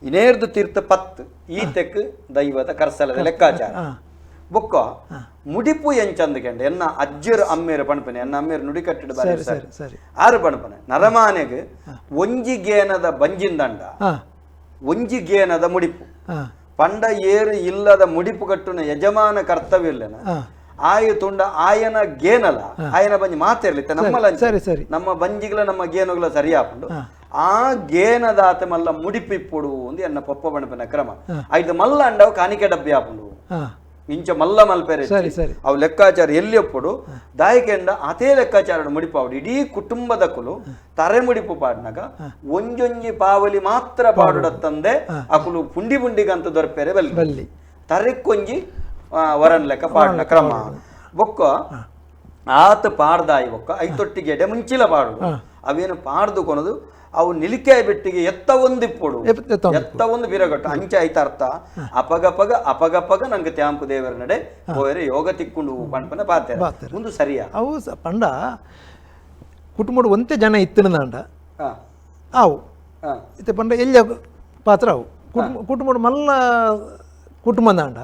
ಇನೇರ್ದು ತೀರ್ಥ ಪತ್ತು ಈ ತೆಕ್ ದೈವದ ಕರ್ಸಲದ ಲೆಕ್ಕಾಚಾರ. ಬೊಕ್ಕ ಮುಡಿಪು ಎಂಚಂದು ಕೆಂಡ ಎನ್ನ ಅಜ್ಜರು ಅಮ್ಮೇರು ಪಣಪನೆ ಎನ್ನ ಅಮ್ಮೇರು ನುಡಿ ಕಟ್ಟಿಡ ಬಾರಿ ಸರಿ ಆರು ಪಣಪನೆ ನರಮಾನೆಗ್ ಒಂಜಿ ಗೇನದ ಬಂಜಿಂದಂಡ ಒಂಜಿ ಗೇನದ ಮುಡಿಪು ಪಂಡ ಏರು ಇಲ್ಲದ ಮುಡಿಪು ಕಟ್ಟುನ ಯಜಮಾನ ಕರ್ತವ್ಯ ಇಲ್ಲನ ಆಯು ತುಂಡ ಆಯನ ಗೇನಲ ಆಯನ ಬಂಜಿ ಮಾತಿರ್ಲಿತ್ತ ನಮ್ಮಲ್ಲ ಸರಿ ಸರಿ ನಮ್ಮ ಬಂಜಿಗಳ ನಮ್ಮ ಗೇನುಗಳ ಸರಿ ಹಾಕೊಂಡು ಆ ಗೇನದಾತ ಮಲ್ಲ ಮುಡಿಪು ಇಪ್ಪುಡು ಒಂದು ಎನ್ನ ಪಪ್ಪ ಬಣಪನ ಕ್ರಮ ಐದು ಮಲ್ಲ ಅಂಡವು ಕಾಣಿಕೆ ಡಬ್ಬಿ ಹಾಕೊಂಡು ಇಂಚ ಮಲ್ಲ ಮಲ್ಪೆರೆ ಅವು ಲೆಕ್ಕಾಚಾರ ಎಲ್ಲಿ ಒಪ್ಪುಡು ದಾಯಕೆಂಡ ಅದೇ ಲೆಕ್ಕಾಚಾರ ಮುಡಿಪಾವಡು ಇಡೀ ಕುಟುಂಬದ ಕುಲು ತರೆ ಮುಡಿಪು ಪಾಡ್ನಾಗ ಒಂಜೊಂಜಿ ಪಾವಲಿ ಮಾತ್ರ ಪಾಡುಡತ್ತಂದೆ ಅಕುಲು ಪುಂಡಿ ಪುಂಡಿಗಂತ ದೊರಪೆರೆ ಬಲ್ಲಿ ಬಲ್ಲಿ ತರೆಕ್ಕೊಂಜಿ ವರನ್ ಲೆಕ್ಕ ಪಾಡ್ನ ಕ್ರಮ. ಬೊಕ್ಕ ಆತ ಪಾಡ್ದಾಯಿ ಬೊಕ್ಕ ಐತೊಟ್ಟಿಗೆ ಎಡೆ ಮುಂಚಿಲ ಪಾಡುದು ಅವೇನು ಪಾಡ್ದು ಕೊನದು ಅವು ನಿಲಿಕೆ ಬೆಟ್ಟಿಗೆ ಎತ್ತ ಒಂದು ಇಪ್ಪುಡು ಎತ್ತ ಒಂದು ಬಿರಗಟ್ಟು ಅಂಚೆ ಆಯ್ತ ಅರ್ಥ ಅಪಗಪಗ ಅಪಗಪಗ ನಂಗೆ ತ್ಯಾಂಪು ದೇವರ ನಡೆ ಹೋದರೆ ಯೋಗ ತಿಕ್ಕೊಂಡು ಪಣ್ಪನ ಪಾತೆ ಒಂದು ಸರಿಯಾ ಅವು ಪಂಡ ಕುಟುಂಬ ಒಂತೆ ಜನ ಇತ್ತಿನದಾಂಡ ಅವು ಇತ್ತೆ ಪಂಡ ಎಲ್ಲಿ ಪಾತ್ರ ಅವು ಕುಟುಂಬ ಕುಟುಂಬ ಮಲ್ಲ ಕುಟುಂಬದಾಂಡ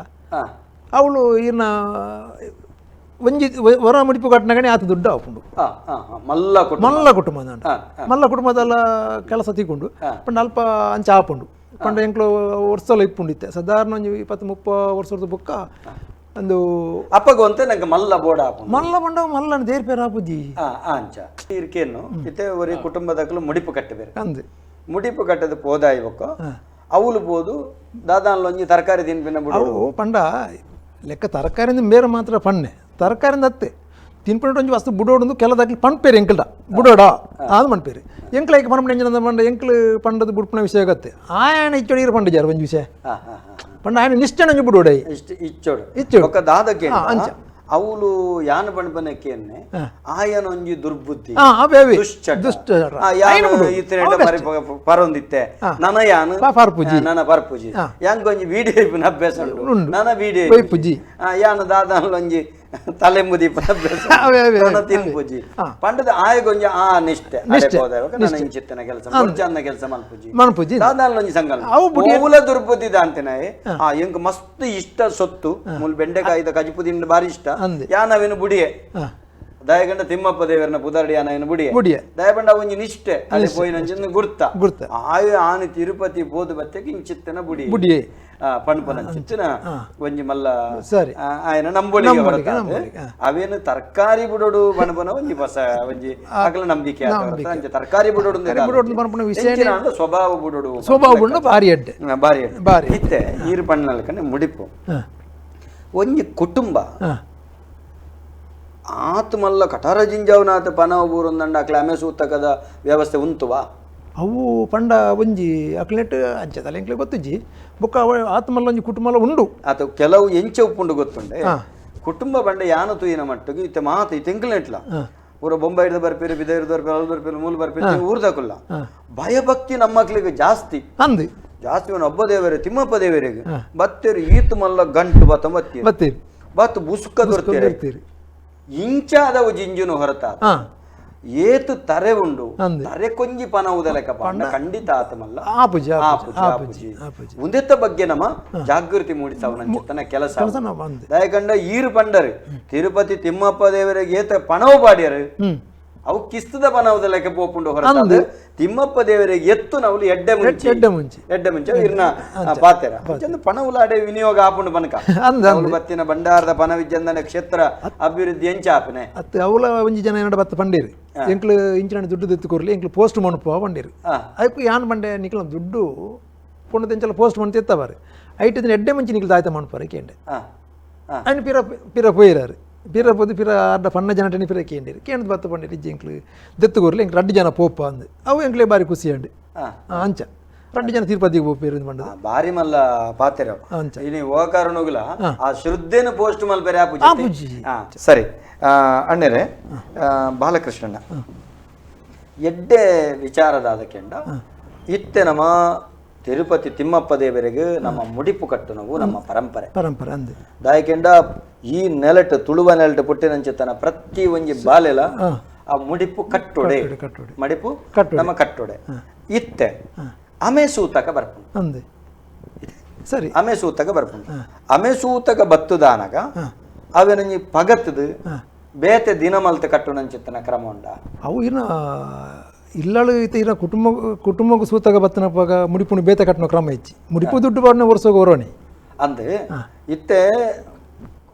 ಅವಳು ಈರ್ನ ಒಂಜಿ ವರ ಮುಡಿಪು ಕಟ್ಟನಗಣೆ ಆತ ದುಡ್ಡು ಆಪುಂಡು ಮಲ್ಲ ಮಲ್ಲ ಕುಟುಂಬ ಮಲ್ಲ ಕುಟುಂಬದಲ್ಲ ಕೆಲಸ ತಿಕ್ಕೊಂಡು ಪಂಡ ಅಲ್ಪ ಅಂಚ ಆಪುಂಡು ಪಂಡ ಎಂಕ್ಲು ವರ್ಷಲ ಇಪ್ಪುಂಡಿತ್ತೆ ಸಾಧಾರಣ ಒಂಜಿ 20-30 ವರ್ಷದ ಬೊಕ್ಕ ಒಂದು ಅಪ್ಪಗೊಂತೆ ನಂಗೆ ಮಲ್ಲ ಬೋಡ ಆಪುಂಡು ಮಲ್ಲ ಬಂಡ ಮಲ್ಲನ there ಪೇರ್ ಆಪುಜಿ ಅಂಚ ಇರ್ಕೇನು ಇತ್ತೆ ಒರಿ ಕುಟುಂಬದಕ್ಕಲು ಮುಡಿಪು ಕಟ್ಟಬೇರೆ ಅಂದು ಮುಡಿಪು ಕಟ್ಟದ ಪೋದಾಯಿ ಬೊಕ್ಕ ಅವಳು ಬೋದು ದಾದಾನ್ಲೊಂಜಿ ತರಕಾರಿ ತಿನ್ಪಿನ ಬಿಡು ಅವು ಪಂಡ ಲೆಕ್ಕ ತರಕಾರಿಯಿಂದ ಬೇರೆ ಮಾತ್ರ ಪಣ್ಣೆ ತರಕಾರಿಯಿಂದ ಅತ್ತೆ ತಿನ್ಪಂಡು ಒಂಜಿ ವಸ್ತು ಬುಡೋಡು ಕೆಲದಾಕ್ಲಿ ಪಣ್ಪೇರು ಎಂಕಲ್ಡ ಬುಡೋಡ ಅದು ಮಣ್ಪೇರು ಎಂಕ್ಲ ಐಕ್ ಪಂಡ ಎಂಜಿನ ಪಂಡ ಎಂಕ್ಲು ಪಂಡದ ಬುಡ್ಪುನ ವಿಷಯ ಗತ್ತೆ ಆಯಣ ಇಚ್ಚೋಡಿ ಪಂಡ ಜಾರ ಒಂಜಿ ವಿಷಯ ಪಂಡ ಆಯಣ ನಿಷ್ಠಣ ಒಂಜಿ ಬುಡೋಡ ಇಚ್ಚೋಡು ಇಚ್ಚೋಡು ಒಕ್ಕ ದಾದಕ್ಕೆ ಅಂಚ ಅವಳು ಯಾನ ಬಣ್ಬನಕ್ಕೆನ್ನೆ ಆಯನ ಒಂಜಿ ದುರ್ಬುದ್ಧಿ ದುಷ್ಟ ಪರೊಂದಿತ್ತೆ ನನ ಯಾನು ಪರ್ಪುಜಿ ನನ ಪರ್ಪುಜಿ ಯಾಂಗೊಂಜಿ ಬೀಡಿ ಅಭ್ಯಾಸ ಉಂಟು ನನ ಬೀಡಿ ಪುಜಿ ಯಾನು ದಾದಾನೊಂಜಿ ತಲೆ ಮುದಿ ತಿನ್ಪುಜಿ ಪಂಡದ ಆಯಗೊಂಜಿ ಆ ನಿಷ್ಠೆ ನನ್ನ ಇಂಚಿತ್ತನ ಕೆಲಸ ಚಂದ ಕೆಲಸ ಮಲ್ಪುಜಿ ಮಲ್ಪುಜಿ ದಾದಾನೊಂಜಿ ಸಂಕಲ್ಪ ಮೂಲ ದುರ್ಬುದ್ಧಿ ದಾಂತಿನಾಯೆ ಆ ಎಂಕ್ ಮಸ್ತ್ ಇಷ್ಟ ಸೊತ್ತು ಮೂಲ ಬೆಂಡೆಕಾಯಿದ ಕಜಿಪು ತಿಂಡು ಬಾರಿ ಇಷ್ಟ ಯಾನವೇನು ಬುಡಿಯೆ ದಯಗಂಡ ತಿಮ್ಮಪ್ಪ ದೇವರನ ಪುದರ್ಡಿ ಅನ ಬುಡಿಯ ಬುಡಿಯ. ದಯಬಂಡ ಒಂಜಿ ನಿಷ್ಠೆ ಅಲ್ಲಿ ಪೋಯಿನಂಚಿನ ಗುರ್ತ ಗುರ್ತ. ಆಯು ಆನು ತಿರುಪತಿ ಬೋದು ಬತ್ತೆಗೆ ಇಂಚಿತ್ತನ ಬುಡಿ ಬುಡಿಯೇ. ಪಣ್ಪನಂಚಿತ್ತಿನ ಒಂಜಿ ಮಲ್ಲ ಸರಿ. ಆಯನ ನಂಬೊಳಿಗೆ ನಂಬೊಳಿಗೆ, ಹೊರತಾದ. ನಂಬೊಳಿಗೆ, ಅವೇನು ತರಕಾರಿ ಬುಡೋಡು ಪಣಪನ ಒಂಜಿ ಹೊಸ ಒಂಜಿ ಅಗಲ ನಂಬಿಕೆ ಆತ ಹೊರತು ಅಂಚೆ ತರಕಾರಿ ಬುಡೋಡು ಅಂದ್ರೆ ಬುಡೋಡು ಪನ್ಪುನ ವಿಷಯನೇ- ಎಂಚಿನ ಅಂಡ ಸ್ವಭಾವ ಬುಡೋಡು ಸ್ವಭಾವ ಬುಡ್ನ ಭಾರಿ ಎಡ್ಡೆ. ಬಾರಿ ಎಡ್ಡೆ. ಬಾರಿ. ಇತ್ತೆ ಈರು ಪಣ್ಣಲ್ಕನೆ ಮುಡಿಪು ಒಂಜಿ ಕುಟುಂಬ ಆತ್ಮಲ್ಲ ಕಟಾರ ಜಿಂಜಾವನಾಥ ಪನವ ಬೂರೊಂದಂಡ ಅಕ್ಲೆ ಅಮೆ ಸೂತಕದ ವ್ಯವಸ್ಥೆ ಉಂತುವಾ ಅವು ಪಂಡ ಒಂಜಿ ಅಕ್ಲೆಟ್ ಅಂಚೆದಲ್ಲ ಎಂಕ್ಲೆ ಗೊತ್ತುಜ್ಜಿ ಬೊಕ್ಕ ಅವ ಆತ್ಮಲ್ಲ ಒಂಜಿ ಕುಟುಂಬಲ ಉಂಡು. ಆತ ಕೆಲವು ಎಂಚೆ ಉಪ್ಪುಂಡು ಗೊತ್ತುಂಡೆ ಕುಟುಂಬ ಬಂಡ ಯಾನು ತೂಯಿನ ಮಟ್ಟಿಗೆ ಇತ್ತೆ ಮಾತ ಇತ್ತೆ ಎಂಕ್ಲೆಟ್ಲ ಪೂರ ಬೊಂಬೈ ಹಿಡ್ದು ಬರ್ಪೇರು, ಬಿದ ಹಿಡ್ದು ಬರ್ಪೇರು, ಅಲ್ಲಿ ಬರ್ಪೇರು, ಮೂಲ ಬರ್ಪೇರು, ಊರ್ದಕುಲ್ಲ ಭಯಭಕ್ತಿ ನಮ್ಮಕ್ಳಿಗೆ ಜಾಸ್ತಿ ಅಂದು ಜಾಸ್ತಿ. ಅವನು ಒಬ್ಬ ದೇವರೇ ತಿಮ್ಮಪ್ಪ ದೇವರಿಗೆ ಬತ್ತೇರು ಈತು ಮಲ್ಲ ಗಂಟು ಬತ್ತ ಬತ್ತೀರು ಬತ್ತೀರಿ ಬತ್ತು ಬುಸುಕ ದೊರ್ತೀರಿ ಬರ್ತೀರಿ. ಇಂಚಾದವು ಜಿಂಜುನು ಹೊರತಾದ ಏತು ತರೆ ಉಂಡು ಅಂದೆ. ತರೆ ಕೊಂಜಿ ಪನವುದ ಲೆಕ್ಕ ಪಂಡ ಖಂಡಿತ ಆತಮಲ್ಲ ಆಪುಜಿ, ಆಪುಜಿ, ಆಪುಜಿ, ಆಪುಜಿ, ಆಪುಜಿ. ಆಪುಜಿ. ಉಂದೆತ್ತ ಬಗ್ಗೆ ನಮ್ಮ ಜಾಗೃತಿ ಮೂಡಿಸವನಂಚಿತ್ತನ ಕೆಲಸ ಕೆಲಸ ನಾವು ಅಂದೆ. ದಯಕಂಡ ಈರು ಪಂಡರು ತಿರುಪತಿ ತಿಮ್ಮಪ್ಪ ದೇವರಿಗೆ ಏತ ಪಣವು ಪಾಡ್ಯರು ಅವು ಕಿಸ್ತದ ಪನವುದ ಲೆಕ್ಕ ಪೋಪುಂಡು ಹೊರತಾದ ತಿಮ್ಮಪ್ಪ ದೇವರಿಗೆ ಎತ್ತು ನಾವು ಎಡ್ಡೆ ಮುಂಚಿ ಎಡ್ಡೆ ಮುಂಚಿ. ಎಡ್ಡೆ ಮುಂಚೆ ಇರ್ನ ಪಾತೆರ ಚಂದ ಪಣವುಲಾಡೆ ವಿನಿಯೋಗ ಆಪುಂಡು ಬನಕ ಅಂದ, ಅವ್ಲು ಬತ್ತಿನ ಭಂಡಾರದ ಪನವಿಜ್ಜಂದನ ಕ್ಷೇತ್ರ ಅಭಿವೃದ್ಧಿ ಎಂಚ ಆಪನೆ ಅತ್ತು ಅವಲ ಒಂಜಿ ಜನ ಏನಡ ಬತ್ತ ಪಂಡೇರು ಎಂಕ್ಲು ಇಂಚಿನ ದುಡ್ಡು ದೆತ್ತು ಕೊರ್ಲಿ ಎಂಕ್ಲು ಪೋಸ್ಟ್ ಮಣಪುವ ಪಂಡೇರು. ಐಕು ಯಾನ್ ಬಂಡೆ ನಿಕ್ಲ ದುಡ್ಡು ಪೊಣ್ಣು ತೆಂಚಲ ಪೋಸ್ಟ್ ಮಣ್ ತೆತ್ತವಾರು ಐಟ್ ದಿನ ಎಡ್ಡೆ ಮುಂಚಿ ನಿಕ್ಲು ದಾಯ್ತ ಮಣಪಾರು ಕೇಂಡೆ. ಅಯ್ನ ಪಿರ ಪಿರ ಪೋಯಿರಾರು ಪಿರ ಪೋದು ಪಿರ ಅರ್ಧ ಪಣ್ಣ ಜನಟನಿ ಪಿರ ಕೇಂಡಿರು ಕೇಂದ್ರ ಬತ್ತ ಪಂಡೇರು ಇಜ್ಜಿ ಎಂಕ್ಲು ದೆತ್ತು ಕೊರ್ಲಿ ಎಂಕ್ಲು ರಡ್ಡು ಜನ ಪೋಪ ಅಂದು ಅವು ಎಂಕ್ಲೆ ಬಾರಿ ಖುಷಿ ಅಂಡು. ಅಂಚ ರಡ್ಡು ಜನ ತಿರುಪತಿಗೆ ಪೋಪೇರು ಮಂಡದ. ಬಾರಿ ಮಲ್ಲ ಪಾತೆರ ಅಂಚ. ಇನಿ ಓಕಾರಣುಗುಲ ಆ ಶ್ರದ್ಧೆನ ಪೋಸ್ಟ್ ಮಲ್ಪೆರೆ ಆಪುಜಿ. ಆಪುಜಿ. ಸರಿ ಅಣ್ಣರೇ ಬಾಲಕೃಷ್ಣಣ್ಣ ಎಡ್ಡೆ ವಿಚಾರದಾದ ಕೆಂಡ ಇತ್ತೆ ನಮ್ಮ ತಿರುಪತಿ ತಿಮ್ಮಪ್ಪ ದೇವರಿಗೆ ನಮ್ಮ ಮುಡಿಪು ಕಟ್ಟು ನಾವು ನಮ್ಮ ಪರಂಪರೆ ಪರಂಪರೆ ಅಂದೆ. ದಾಯಕೆಂಡ ಈ ನೆಲಟು ತುಳುವ ನೆಲಟು ಪುಟ್ಟಿನಂಚಿತನ ಪ್ರತಿ ಒಂಜಿ ಬಾಲೆಲ ಆ ಮುಡಿಪು ಕಟ್ಟೊಡೆ ಕಟ್ಟೊಡೆ. ಮಡಿಪು ಕಟ್ಟೊಡೆ. ನಮ್ಮ ಕಟ್ಟೊಡೆ ಇತ್ತೆ ಅಮೆ ಸೂತಕ ಬರ್ಪುಂಡು ಅಂದೆ ಸರಿ ಅಮೆ ಸೂತಕ ಬರ್ಪುಂಡು ಅಮೆ ಸೂತಕ ಬತ್ತುದಾನಗ ಅವೆನಂಜಿ ಪಗತ್ತದು ಬೇತೆ ದಿನ ಮಲ್ತ ಕಟ್ಟುನಂಚಿತ್ತನ ಕ್ರಮ ಉಂಡ ಅವು ಇನ್ನ ಇಲ್ಲಳು ಈತ ಇರ ಕುಟುಂಬ ಕುಟುಂಬಕ್ಕೂ ಸೂತಕ ಬತ್ತನ ಪಗ ಮುಡಿಪುಣು ಬೇತೆ ಕಟ್ಟುವ ಕ್ರಮ ಹೆಚ್ಚಿ ಮುಡಿಪು ದುಡ್ಡು ಬಾಡಿನ ವರ್ಷಕ್ಕೆ ಹೊರೋಣಿ ಅಂದೆ ಇತ್ತೆ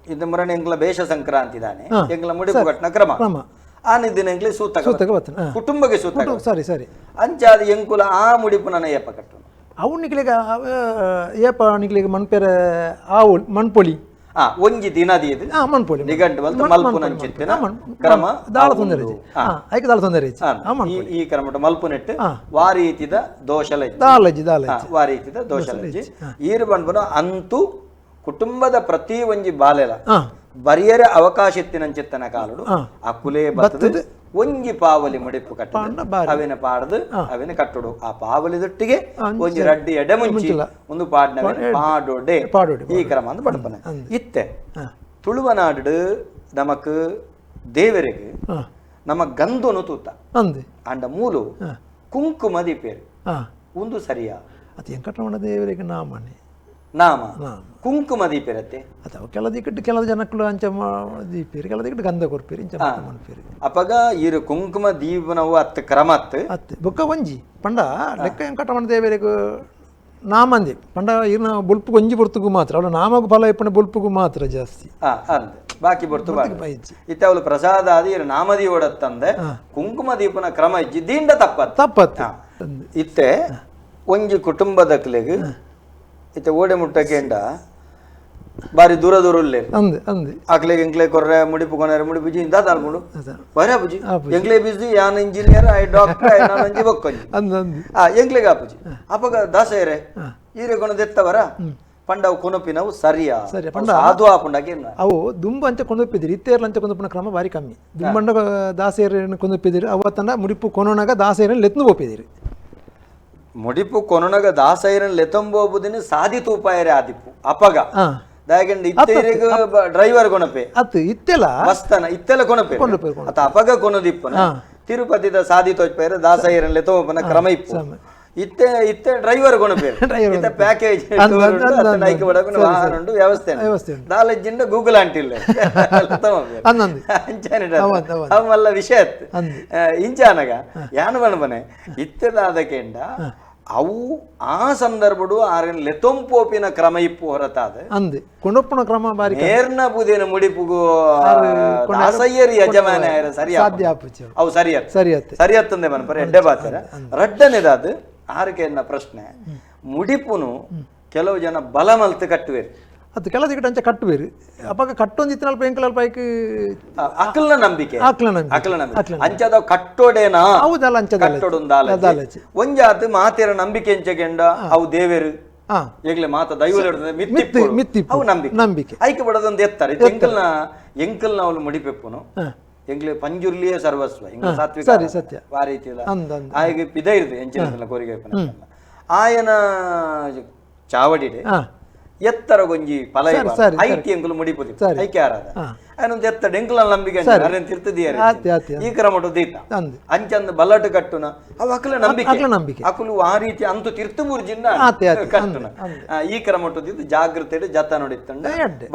ಇದು ಮುರಣೆ ಎಂಕ್ಲ ಬೇಷ ಸಂಕ್ರಾಂತಿ ದಾನೆ ಎಂಕ್ಲ ಮುಡಿಪು ಕಟ್ಟನ ಕ್ರಮ ಕ್ರಮ. ಆನ ದಿನ ಎಂಕ್ಲೆ ಸೂತಕ ಸೂತಕ ಬತ್ತನ ಕುಟುಂಬಕ್ಕೆ ಸೂತಕ ಸರಿ ಸರಿ ಅಂಚಾದ ಎಂಕುಲ ಆ ಮುಡಿಪು ನನ್ನ ಏಪ ಕಟ್ಟುನು ಅವು ನಿಕ್ಲೆಗ ಏಪ ನಿಕ್ಲೆಗ ಮಣ್ಪೆರೆ ಆವು ಮಣ್ಪೊಲಿ ಒಂಜಿ ದಿನ ದೀದು ಮಣ್ಪೊಲಿ ನಿಘಂಟು ಬಲ್ತ ಮಲ್ಪುನಂಚಿತ್ತಿನ ಕ್ರಮ ದಾಳ ತೊಂದರೆ ಐಕ ದಾಳ ತೊಂದರೆ ಈ ಕ್ರಮಟ ಮಲ್ಪುನೆಟ್ಟು ವಾರೀತಿದ ದೋಷಲಜ್ಜಿ ದಾಲಜ್ಜಿ ದಾಲಜ್ಜಿ ವಾರೀತಿದ ದೋಷಲಜ್ಜಿ ಈರು ಬಂಡ್ಬುನ ಅಂತೂ ಕುಟುಂಬದ ಪ್ರತಿ ಒಂಜಿ ಬಾಲೆಲ ಬರಿಯರೆ ಅವಕಾಶ ಇತ್ತಿನಂಚಿತ್ತನ ಕಾಲುಡು ಆ ಕುಲೆ ಬತ್ತದು ಒಂಜಿ ಪಾವಲಿ ಮುಡಿಪು ಕಟ್ಟು ಅವಿನ ಪಾಡ್ದು ಅವಿನ ಕಟ್ಟುಡು ಆ ಪಾವಲಿ ದೊಟ್ಟಿಗೆ ಒಂಜಿ ರಡ್ಡಿ ಎಡೆ ಮುಂಚಿ ಒಂದು ಪಾಡ್ನವಿನ ಪಾಡೋಡೆ ಪಾಡೋಡೆ, ಈ ಕ್ರಮ ಅಂದ್ ಪಡ್ಪನೆ ಇತ್ತೆ ತುಳುವನಾಡು ನಮಕ್ ದೇವರಿಗೆ ನಮ್ಮ ಗಂಧನು ತೂತ ಅಂದೆ ಅಂಡ ಮೂಲು ಕುಂಕುಮ ದೀಪೇರು ಒಂದು ಸರಿಯಾ ಅದು ವೆಂಕಟರಮಣ ದೇವರಿಗೆ ನಾಮನೆ ನಾಮ ಕುಂಕುಮ ದೀಪಿರತ್ತೆ ಅಥವಾ ಕೆಲ ದಿಕ್ಕಟ್ಟು ಕೆಲ ಜನಕ್ಕಳು ಅಂಚ ದೀಪೇರು ಕೆಲ ದಿಕ್ಕಟ್ಟು ಗಂಧ ಕೊರ್ಪೇರು ಇಂಚ ಮನ್ಪೇರು ಅಪಗ ಈರು ಕುಂಕುಮ ದೀಪನವು ಅತ್ತು ಕ್ರಮ ಅತ್ತು ಅತ್ತೆ ಬೊಕ್ಕ ಒಂಜಿ ಪಂಡ ಲೆಕ್ಕ ವೆಂಕಟರಮಣ ದೇವರಿಗೆ ನಾಮಂದೆ ಪಂಡ ಇರ್ನ ಬೊಲ್ಪುಗು ಒಂಜಿ ಬೊರ್ತುಗು ಮಾತ್ರ ಅವಳ ನಾಮಗು ಫಲ ಇಪ್ಪಣ ಬೊಲ್ಪುಗು ಮಾತ್ರ ಜಾಸ್ತಿ ಅಂದ್ ಬಾಕಿ ಬೊರ್ತು ಬೈಜಿ. ಇತ್ತೆ ಅವಳು ಪ್ರಸಾದ ಆದಿ ಇರು ನಾಮದಿ ಓಡತ್ತಂದೆ ಕುಂಕುಮ ದೀಪನ ಕ್ರಮ ಇಜ್ಜಿ ದಿಂಡ ತಪ್ಪತ್ತು ತಪ್ಪತ್ತು ಇತ್ತೆ ಒಂಜಿ ಕುಟುಂಬದಕ್ಲೆಗ್ ಇತ್ತೆ ಓಡೆ ಮುಟ್ಟಕೇಂಡ ಬಾರಿ ದೂರ ದೂರ ಉಲ್ಲೇರು ಅಂದೆ ಅಂದೆ ಆಕ್ಲೆಗ್ ಎಂಕ್ಲೆ ಕೊರ್ರೆ ಮುಡಿಪು ಕೊನೆರೆ ಮುಡಿಪು ಜಿ ಇಂದ ತಾಲ್ಪುಂಡು ಬರ ಬುಜಿ ಎಂಕ್ಲೆ ಬಿಸಿ ಯಾನ್ engineer I doctor I ನಾನು ಅಂಜಿ ಬೊಕ್ಕೊಂಜಿ ಅಂದ ಅಂದೆ ಎಂಕ್ಲೆಗ್ ಆಪುಜಿ ಅಪಗ ದಾಸೆರೆ ಈರೆ ಕೊನ ದೆತ್ತವರ ಪಂಡವು ಕೊನಪಿನವು ಸರಿಯಾ ಸರಿ, ಪಂಡ ಸಾಧು ಆಪುಂಡಾಗೆ ಅವು ದುಂಬು ಅಂಚ ಕೊಂದೊಪ್ಪಿದಿರಿ ಇತ್ತೇರ್ಲ ಅಂಚ ಕೊಂದೊಪ್ಪುನ ಕ್ರಮ ಬಾರಿ ಕಮ್ಮಿ ದುಂಬಂಡ ದಾಸೆಯರನ್ನು ಕೊಂದೊಪ್ಪಿದಿರಿ ಅವತ್ತಂಡ ಮುಡಿಪು ಕೊನೊಣಗ ದಾಸೆಯರನ್ನು ಲೆತ್ನು ಪೋಪಿದಿರಿ ಮುಡಿಪು ಕೊನೊಣಗ ದಾಸೈರನ್ ಲೆತಂಬೋಬುದಿನ ಸಾಧಿತ ಉಪಾಯರೇ ಆದಿಪ್ಪು ಅಪಗ ದಾಯಕಂಡ ಇತ್ತೇರಿಗ ಡ್ರೈವರ್ ಕೊನಪೆ ಅತ್ತು ಇತ್ತೆಲ ಬಸ್ತನ ಇತ್ತೆಲ ಕೊನಪೆ ಅತ ಅಪಗ ಕೊನದಿಪ್ಪನ ತಿರುಪತಿದ ಸಾಧಿತ ಉಪಾಯರ ದಾಸೈರನ್ ಲೆತಂಬೋಪನ ಕ್ರಮ ಇಪ್ಪು ಇತ್ತೆ ಇತ್ತೆ ಡ್ರೈವರ್ ಕೊಣಪೇರು ಇತ್ತೆ ಪ್ಯಾಕೇಜ್ ಐಕೆ ಬಡಪಿನ ವಾಹನ ಉಂಡು ವ್ಯವಸ್ಥೆ ವ್ಯವಸ್ಥೆ ಉಂಡು. ದಾಲಜ್ಜಿಂದ ಗೂಗಲ್ ಅಂಟಿಲ್ಲ ಅಂದಂದು. ಅವಲ್ಲ ವಿಷಯ ಇಂಚಾನಗ ಯಾನು ಬಣಬನೆ ಇತ್ತೆದಾದಕೆಂಡ ಅವು ಆ ಸಂದರ್ಭಡು ಆರಿನ ಲೆತೊಂಪೋಪಿನ ಕ್ರಮ ಇಪ್ಪು ಹೊರತಾದ ಅಂದೆ ಕೊಂಡೊಪ್ಪನ ಕ್ರಮ ಬಾರಿ ನೇರ್ನ ಪುದೇನ ಮುಡಿಪುಗು ದಾಸಯ್ಯರಿ ಯಜಮಾನ ಸರಿ ಸಾಧ್ಯ ಆಪುಜಿ ಅವು ಸರಿ ಸರಿ ಆತ್ ಸರಿ ಅತ್ತಂದೆ ಮನಪರ ಎಡ್ಡೆ ಬಾತರ ರಡ್ಡನೇದಾದ ಆರಕೆಯನ್ನ ಪ್ರಶ್ನೆ ಮುಡಿಪುನು ಕೆಲವು ಜನ ಬಲ ಮಲ್ತು ಕಟ್ಟುವೇರು ಅದು ಕೆಲ ದಿಕ್ಕಟ್ ಅಂಚ ಕಟ್ಟುವೇರು ಅಪಗ ಕಟ್ಟೊಂದು ಇತ್ತಿನಲ್ಪ ಎಂಕಲ್ ಅಲ್ಪ ಐಕ್ ಅಕಲ್ನ ನಂಬಿಕೆ ಅಕ್ಲ ನಂಬಿಕೆ. ಅಕಲ್ನ ನಂಬಿಕೆ ಅಂಚದ ಕಟ್ಟೋಡೇನಾ ಹೌದಲ್ಲ ಅಂಚದಲ್ಲ ಕಟ್ಟೋಡೊಂದು ಒಂಜಾತ್ ಮಾತೆರ ನಂಬಿಕೆ ಎಂಚಗೆಂಡ ಅವು ದೇವೇರು ಈಗಲೇ ಮಾತ ದೈವ ಮಿತ್ತಿ ಮಿತ್ತಿ ಅವು ನಂಬಿಕೆ ನಂಬಿಕೆ ಐಕೆ ಬಡದೊಂದು ಎತ್ತಾರೆ ಎಂಕಲ್ನ ಎಂಕಲ್ನ ಅವಳು ಮುಡಿಪೆಪ್ಪುನು ಎಂಗ್ಲೆ ಪಂಜುರ್ಲಿಯೇ ಸರ್ವಸ್ವ ಎಂಗ್ಲ ಸಾತ್ವಿಕ ಸರಿ ಸತ್ಯ ಆ ರೀತಿ ಅಂದ ಅಂದ ಆಯಗೆ ಪಿದ ಇರುದು ಎಂಚಿನ ಕೋರಿಗೆ ಆಯನ ಚಾವಡಿಡೆ ಎತ್ತರ ಗೊಂಜಿ ಫಲ ಐಟಿ ಎಂಕುಲು ಮುಡಿಪುದಿ ಐಕೆ ಆರಾದ ಆಯನೊಂದು ಎತ್ತರ ಎಂಕುಲ ನಂಬಿಕೆ ಅರೇನ್ ತಿರ್ತದಿಯಾರೆ ಈ ಕ್ರಮಟು ದೀತ ಅಂಚಂದ ಬಲ್ಲಟು ಕಟ್ಟುನ ಅವು ಅಕಲ ನಂಬಿಕೆ ನಂಬಿಕೆ ಅಕುಲು ಆ ರೀತಿ ಅಂತು ತಿರ್ತು ಬುರ್ಜಿಂದ ಕಟ್ಟುನ ಈ ಕ್ರಮಟು ದಿದ್ದು ಜಾಗೃತೆ ಜತ ನೋಡಿತ್ತಂಡ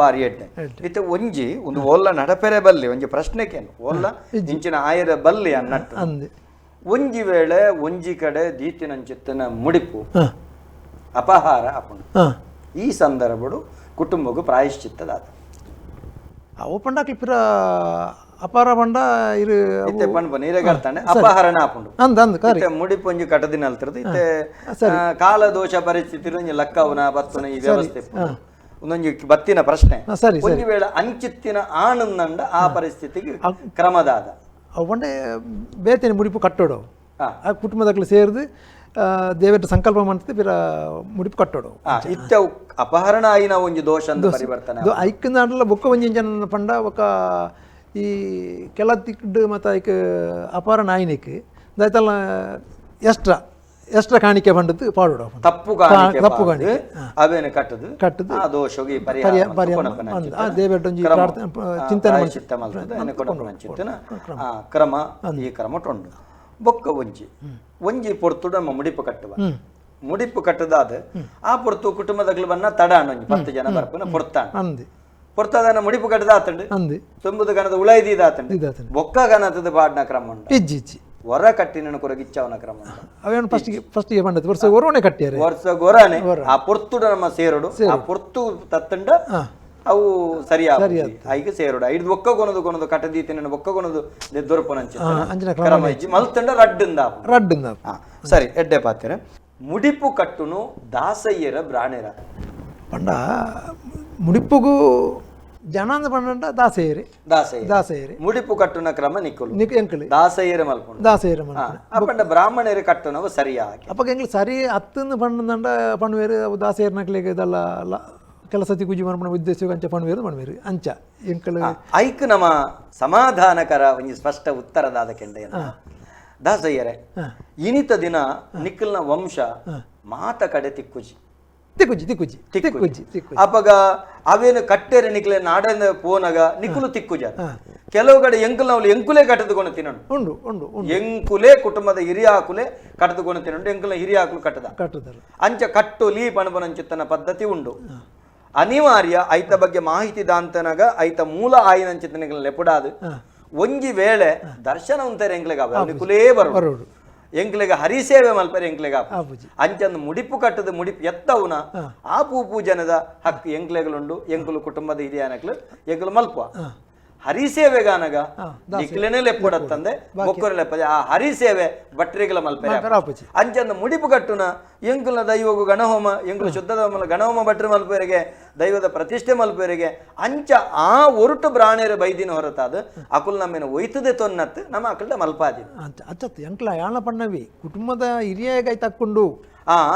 ಬಾರಿ ಎಡ್ಡೆ ಇತ್ತೆ ಒಂಜಿ ಒಂದು ಓಲ್ಲ ನಡಪೆರೆ ಬಲ್ಲಿ ಒಂಜಿ ಪ್ರಶ್ನೆಕೇನು ಓಲ್ಲ ಇಂಚಿನ ಆಯರ ಬಲ್ಲಿ ಅನ್ನಟ್ಟು ಒಂಜಿ ವೇಳೆ ಒಂಜಿ ಕಡೆ ದೀತಿನಂಚಿತ್ತನ ಮುಡಿಪು ಅಪಹಾರ ಆಪುಂಡು ಈ ಸಂದರ್ಭಡು ಕುಟುಂಬಕ್ಕೂ ಪ್ರಾಯಶ್ಚಿತ್ತದಾದ ಅವು ಪಂಡಾಕ್ಲಿ ಪಿರ ಅಪಾರ ಪಂಡ ಇರು ಇತ್ತೆ ಪಂಡ್ ಬನ್ನಿ ಇರೆಗರ್ತಾನೆ ಅಪಹರಣ ಆಪುಂಡು ಅಂದ ಅಂದ ಕರಿ ಇತ್ತೆ ಮುಡಿಪು ಒಂಜಿ ಕಟದಿನ ಅಲ್ತಿರ್ದು ಇತ್ತೆ ಕಾಲ ದೋಷ ಪರಿಸ್ಥಿತಿ ಒಂಜಿ ಲಕ್ಕವನ ಬತ್ತನ ಈ ವ್ಯವಸ್ಥೆ ಒಂದೊಂಜಿ ಬತ್ತಿನ ಪ್ರಶ್ನೆ ಸರಿ ಒಂಜಿ ವೇಳೆ ಅಂಚಿತ್ತಿನ ಆನಂದಂಡ ಆ ಪರಿಸ್ಥಿತಿಗೆ ಕ್ರಮದಾದ ಅವು ಪಂಡೆ ಬೇತೇನೆ ಮುಡಿಪು ಕಟ್ಟೋಡು ಆ ಕುಟುಂಬದಕ್ಲು ಸೇರಿದು ದೇವರ ಸಂಕಲ್ಪ ಮಾಡ್ತದೆ ಪಿರ ಮುಡಿಪು ಕಟ್ಟೋಡು ಇತ್ತೆ ಅಪಹರಣ ಆಯಿನ ಒಂಜಿ ದೋಷ ಅಂತ ಪರಿವರ್ತನೆ ಐಕ್ ಬೊಕ್ಕ ಒಂಜಿ ಜನ ಪಂಡ ఒక ಈ ಕೆಲ ತಿಕ್ಡ್ ಮತ್ತು ಐಕ್ ಅಪಹರಣ ಆಯ್ನಿಕ್ ದಾಯ್ತಲ್ಲ ಎಕ್ಸ್ಟ್ರಾ ಎಕ್ಸ್ಟ್ರಾ ಕಾಣಿಕೆ ಬಂಡದ್ದು ಪಾಡೋಡು ತಪ್ಪು ಕಾಣಿಕೆ ತಪ್ಪು ಕಾಣಿಕೆ ಅವೇನು ಕಟ್ಟದು ಕಟ್ಟದು ಆ ದೋಷಗೆ ಪರಿಹಾರ ದೇವರ ಒಂಜಿ ಪ್ರಾರ್ಥನೆ ಚಿಂತನೆ ಕ್ರಮ ಈ ಕ್ರಮ ಟೊಂಡು ಬೊಕ್ಕ ಒಂಜಿ ಒಂಜಿ ಪೊರ್ತು ನಮ್ಮ ಮುಡಿಪು ಕಟ್ಟುವ ಮುಡಿಪು ಕಟ್ಟದಾದ ಆ ಪೊರ್ತು ಕುಟುಂಬದಗ್ಲು ಬನ್ನ ತಡ ಒಂಜಿ 10 ಜನ ಬರ್ಪುನ ಪೊರ್ತಾಣ ಪೊರ್ತದನ ಮುಡಿಪು ಕಟ್ಟದ ಆತಂಡು ತುಂಬುದು ಗಣದ ಉಳೈದಿದಾತಂಡು ಬೊಕ್ಕ ಗಣತದ ಪಾಡ್ನ ಕ್ರಮ ಉಂಟು ಇಜ್ಜಿ ಇಜ್ಜಿ ಹೊರ ಕಟ್ಟಿನ ಕೊರಗಿಚ್ಚವನ ಕ್ರಮ ಅವೇನು ಫಸ್ಟಿಗೆ ಫಸ್ಟಿಗೆ ಬಂದದ್ದು ವರ್ಷ ಒರವಣೆ ಕಟ್ಟಿಯಾರೆ ವರ್ಷ ಗೊರನೆ ಆ ಪೊರ್ತುಡ ನಮ್ಮ ಸೇರುಡು ಆ ಪೊರ್ತು ತತ್ತಂಡ ಅವು ಸರಿಯಾದ ಐಗೆ ಸೇರುಡು ಐದು ಒಕ್ಕ ಕೊನದು ಕೊನದು ಕಟ್ಟದೀತಿನ ಒಕ್ಕ ಕೊನದು ದೊರಪನಂಚ ಕ್ರಮ ಇಜ್ಜಿ ಮಲ್ತಂಡ ರಡ್ಡಿಂದ ರಡ್ಡಿಂದ ಸರಿ ಎಡ್ಡೆ ಪಾತ್ರ ಮುಡಿಪು ಕಟ್ಟುನು ದಾಸಯ್ಯರ ಬ್ರಾಣೆರ ಪಂಡ ಮುಡಿಪುಗು ಜನಾಂದ ಪಂಡ ದಾಸೆಯರಿ ದಾಸಯ್ಯ ದಾಸೆಯರಿ ಮುಡಿಪು ಕಟ್ಟುನ ಕ್ರಮ ನಿಕ್ಕಲು ಎಂಕಲು ದಾಸಯ್ಯರ ಮಲ್ಕೊಂಡು ದಾಸೆಯರ ಮಲ್ಕೊಂಡು ಅಪ್ಪಂಡ ಬ್ರಾಹ್ಮಣರು ಕಟ್ಟುನವು ಸರಿಯಾಗಿ ಅಪ್ಪಗ ಎಂಗ್ಲು ಸರಿ ಅತ್ತಂದು ಪಂಡಂಡ ಪಣುವೇರು ಅವು ದಾಸೆಯರ ನಕ್ಲಿಗೆ ಇದೆಲ್ಲ ಕೆಲಸತಿ ಕುಜಿ ಮರ್ಪಣ ಉದ್ದೇಶ ಅಂಚ ಪಣುವೇರು ಪಣುವೇರು ಅಂಚ ಎಂಕಲು ಐಕ್ ನಮ್ಮ ಸಮಾಧಾನಕರ ಒಂಜಿ ಸ್ಪಷ್ಟ ಉತ್ತರದಾದ ಕೆಂಡ ದಾಸಯ್ಯರೇ ಇನಿತ ದಿನ ನಿಕ್ಕಲ್ನ ವಂಶ ಮಾತ ಕಡೆ ತಿಕ್ಕುಜಿ ತಿಕ್ಕುಜಿ ತಿಕ್ಕುಜಿ ತಿಕ್ಕುಜಿ ತಿಕ್ಕುಜಿ ಅಪಗ ಅವೇನು ಕಟ್ಟೆರೆ ನಿಕ್ಲೆ ನಾಡನ ಪೋನಗ ನಿಕ್ಕುಲು ತಿಕ್ಕುಜ ಕೆಲವು ಕಡೆ ಎಂಕುಲ್ ನಾವು ಎಂಕುಲೇ ಕಟ್ಟದುಕೊಂಡು ತಿನ್ನೋಣ ಉಂಡು ಉಂಡು ಎಂಕುಲೇ ಕುಟುಂಬದ ಹಿರಿಯಾಕುಲೇ ಕಟ್ಟದುಕೊಂಡು ತಿನ್ನೋಣ ಎಂಕುಲ ಹಿರಿಯಾಕುಲು ಕಟ್ಟದ ಕಟ್ಟದಲ್ಲ ಅಂಚ ಕಟ್ಟು ಲೀ ಪಣಪನಂಚಿತ್ತನ ಪದ್ಧತಿ ಉಂಡು ಅನಿವಾರ್ಯ ಐತ ಬಗ್ಗೆ ಮಾಹಿತಿ ದಾಂತನಗ ಐತ ಮೂಲ ಆಯಿನಂಚಿತ್ತನಿಗಳ ಲೆಪುಡಾದು ಒಂಜಿ ವೇಳೆ ದರ್ಶನ ಉಂತಾರೆ ಎಂಕ್ಲೆಗ ನಿಕುಲೇ ಬರೋಡು ಎಂಕ್ಲೆಗ ಹರಿಸೇವೆ ಮಲ್ಪರೆ ಎಂಕ್ಲೆಗ ಅಂಚಂದು ಮುಡಿಪು ಕಟ್ಟದ ಮುಡಿಪು ಎತ್ತವುನ ಆ ಪೂ ಪೂಜನದ ಹಕ್ಕು ಎಂಕ್ಲೆಗಲುಂಡು ಎಂಕುಲು ಕುಟುಂಬದ ಹಿರಿಯನಕ್ಲು ಎಂಕುಲು ಮಲ್ಪ ಹರಿಸೇವೆಗಾನಗ ನಿಕ್ಲೆನೆ ಲೆಪ್ಪಡತ್ತಂದೆ ಬೊಕ್ಕರು ಲೆಪ್ಪದೆ ಆ ಹರಿಸೇವೆ ಭಟ್ರಿಗಳ ಮಲ್ಪರೆ ಅಂಚಂದು ಮುಡಿಪು ಕಟ್ಟುನ ಎಂಕುಲ ದೈವಗು ಗಣಹೋಮ ಎಂಕುಲು ಶುದ್ಧದ ಗಣಹೋಮ ಭಟ್ರು ಮಲ್ಪೇರಿಗೆ ದೈವದ ಪ್ರತಿಷ್ಠೆ ಮಲ್ಪೇರಿಗೆ ಅಂಚ ಆ ಒರುಟು ಬ್ರಾಣೇರು ಬೈದಿನ ಹೊರತಾದ ಅಕುಲ್ ನಮ್ಮೇನ ಒಯ್ತದೆ ತೊನ್ನತ್ತು ನಮ್ಮ ಅಕಲ್ಡ ಮಲ್ಪಾದಿ ಅಚ್ಚತ್ತು ಎಂಕ್ಲ ಯಾಣ ಪಣ್ಣವಿ ಕುಟುಂಬದ ಹಿರಿಯಾಗ ತಕ್ಕೊಂಡು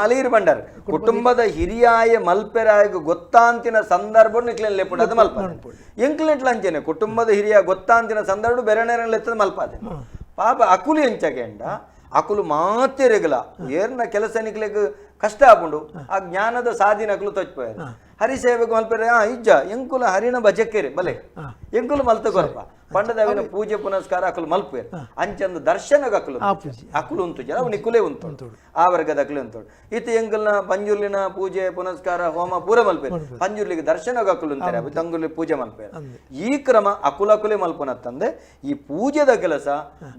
ಅಲೀರ್ ಬಂಡರ್ ಕುಟುಂಬದ ಹಿರಿಯಾಯ ಮಲ್ಪೆರಾಯಗ ಗೊತ್ತಾಂತಿನ ಸಂದರ್ಭ ನಿಕ್ಲೆನ್ ಲೆಪ್ಪುಡದು ಮಲ್ಪ ಎಂಕ್ಲೆಟ್ಲ ಅಂಚೆನೆ ಕುಟುಂಬದ ಹಿರಿಯ ಗೊತ್ತಾಂತಿನ ಸಂದರ್ಭ ಬೇರೆ ಮಲ್ಪಾದೆ ಪಾಪ ಅಕುಲು ಎಂಚಗೆಂಡ ಅಕುಲು ಮಾತೆರೆಗಲ ಏರ್ನ ಕೆಲಸ ನಿಕ್ಲೆಗ್ ಕಷ್ಟ ಆಪುಂಡು ಆ ಜ್ಞಾನದ ಸಾಧಿನ ಅಕುಲು ತೊಚ್ಪೋಯರು. ಹರಿ ಸೇವೆಗ್ ಮಲ್ಪೆರೆ ಆ ಇಜ್ಜ ಎಂಕುಲ ಹರಿನ ಭಜಕೆರೆ ಬಲೆ ಎಂಕುಲು ಮಲ್ತ ಕೊರ್ಪ ಪಂಡದವಿನ ಪೂಜೆ ಪುನಸ್ಕಾರ ಅಕುಲು ಮಲ್ಪೆರ್ ಅಂಚಂದು ದರ್ಶನಗ ಅಕುಲು ಅಕುಲು ಉಂತುಜ ಅವು ನಿಕುಲೇ ಉಂತು ಆ ವರ್ಗದ ಅಕುಲು ಉಂತುಡು ಇತ್ತೆ ಎಂಕಲ್ನ ಪಂಜುರ್ಲಿನ ಪೂಜೆ ಪುನಸ್ಕಾರ ಹೋಮ ಪೂರ ಮಲ್ಪೆರ್ ಪಂಜುರ್ಲಿಗೆ ದರ್ಶನಗ ಅಕುಲು ಉಂತಾರೆ ತಂಗುಲಿ ಪೂಜೆ ಮಲ್ಪೆರ್. ಈ ಕ್ರಮ ಅಕುಲಕುಲೆ ಮಲ್ಪುನತ್ತಂದೆ ಈ ಪೂಜೆದ ಕೆಲಸ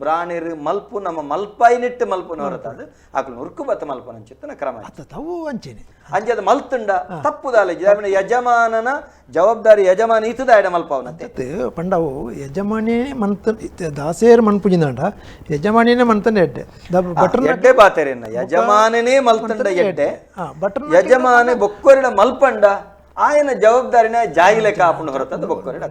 ಬ್ರಾಣಿರ್ ಮಲ್ಪು ನಮ್ಮ ಮಲ್ಪಾಯಿನಿಟ್ಟು ಮಲ್ಪುನ ಹೊರತಾದ ಅಕುಲು ನುರ್ಕು ಬತ್ತ ಮಲ್ಪುನಂಚಿತ್ತನ ಕ್ರಮ ತವು ಅಂಚೆನೆ ಅಂಚದ ಮಲ್ತುಂಡ ತಪ್ಪುದಾಲೆ ಯಜಮಾನನ ಜವಾಬ್ದಾರಿ ಯಜಮಾನ ಇತ್ತದ ಎಡ ಮಲ್ಪವನತೆ ಪಂಡವು ಯಜಮಾನಿ ಮನ್ತ ದಾಸೇರ್ ಮನ್ಪುಜಿಂದಾಂಡ ಯಜಮಾನಿನೇ ಮನ್ತಂಡ ಎಡ್ಡೆ ಬಟರ್ ಎಡ್ಡೆ ಬಾತೆರೆನ್ನ ಯಜಮಾನನೇ ಮಲ್ತಂಡ ಎಡ್ಡೆ ಯಜಮಾನೆ ಬೊಕ್ಕೊರಿಡ ಮಲ್ಪಂಡ ಆಯನ ಜವಾಬ್ದಾರಿನ ಜಾಯಿಲೆ ಕಾಪುಂಡು ಹೊರತದ ಬೊಕ್ಕೊರಿಡ.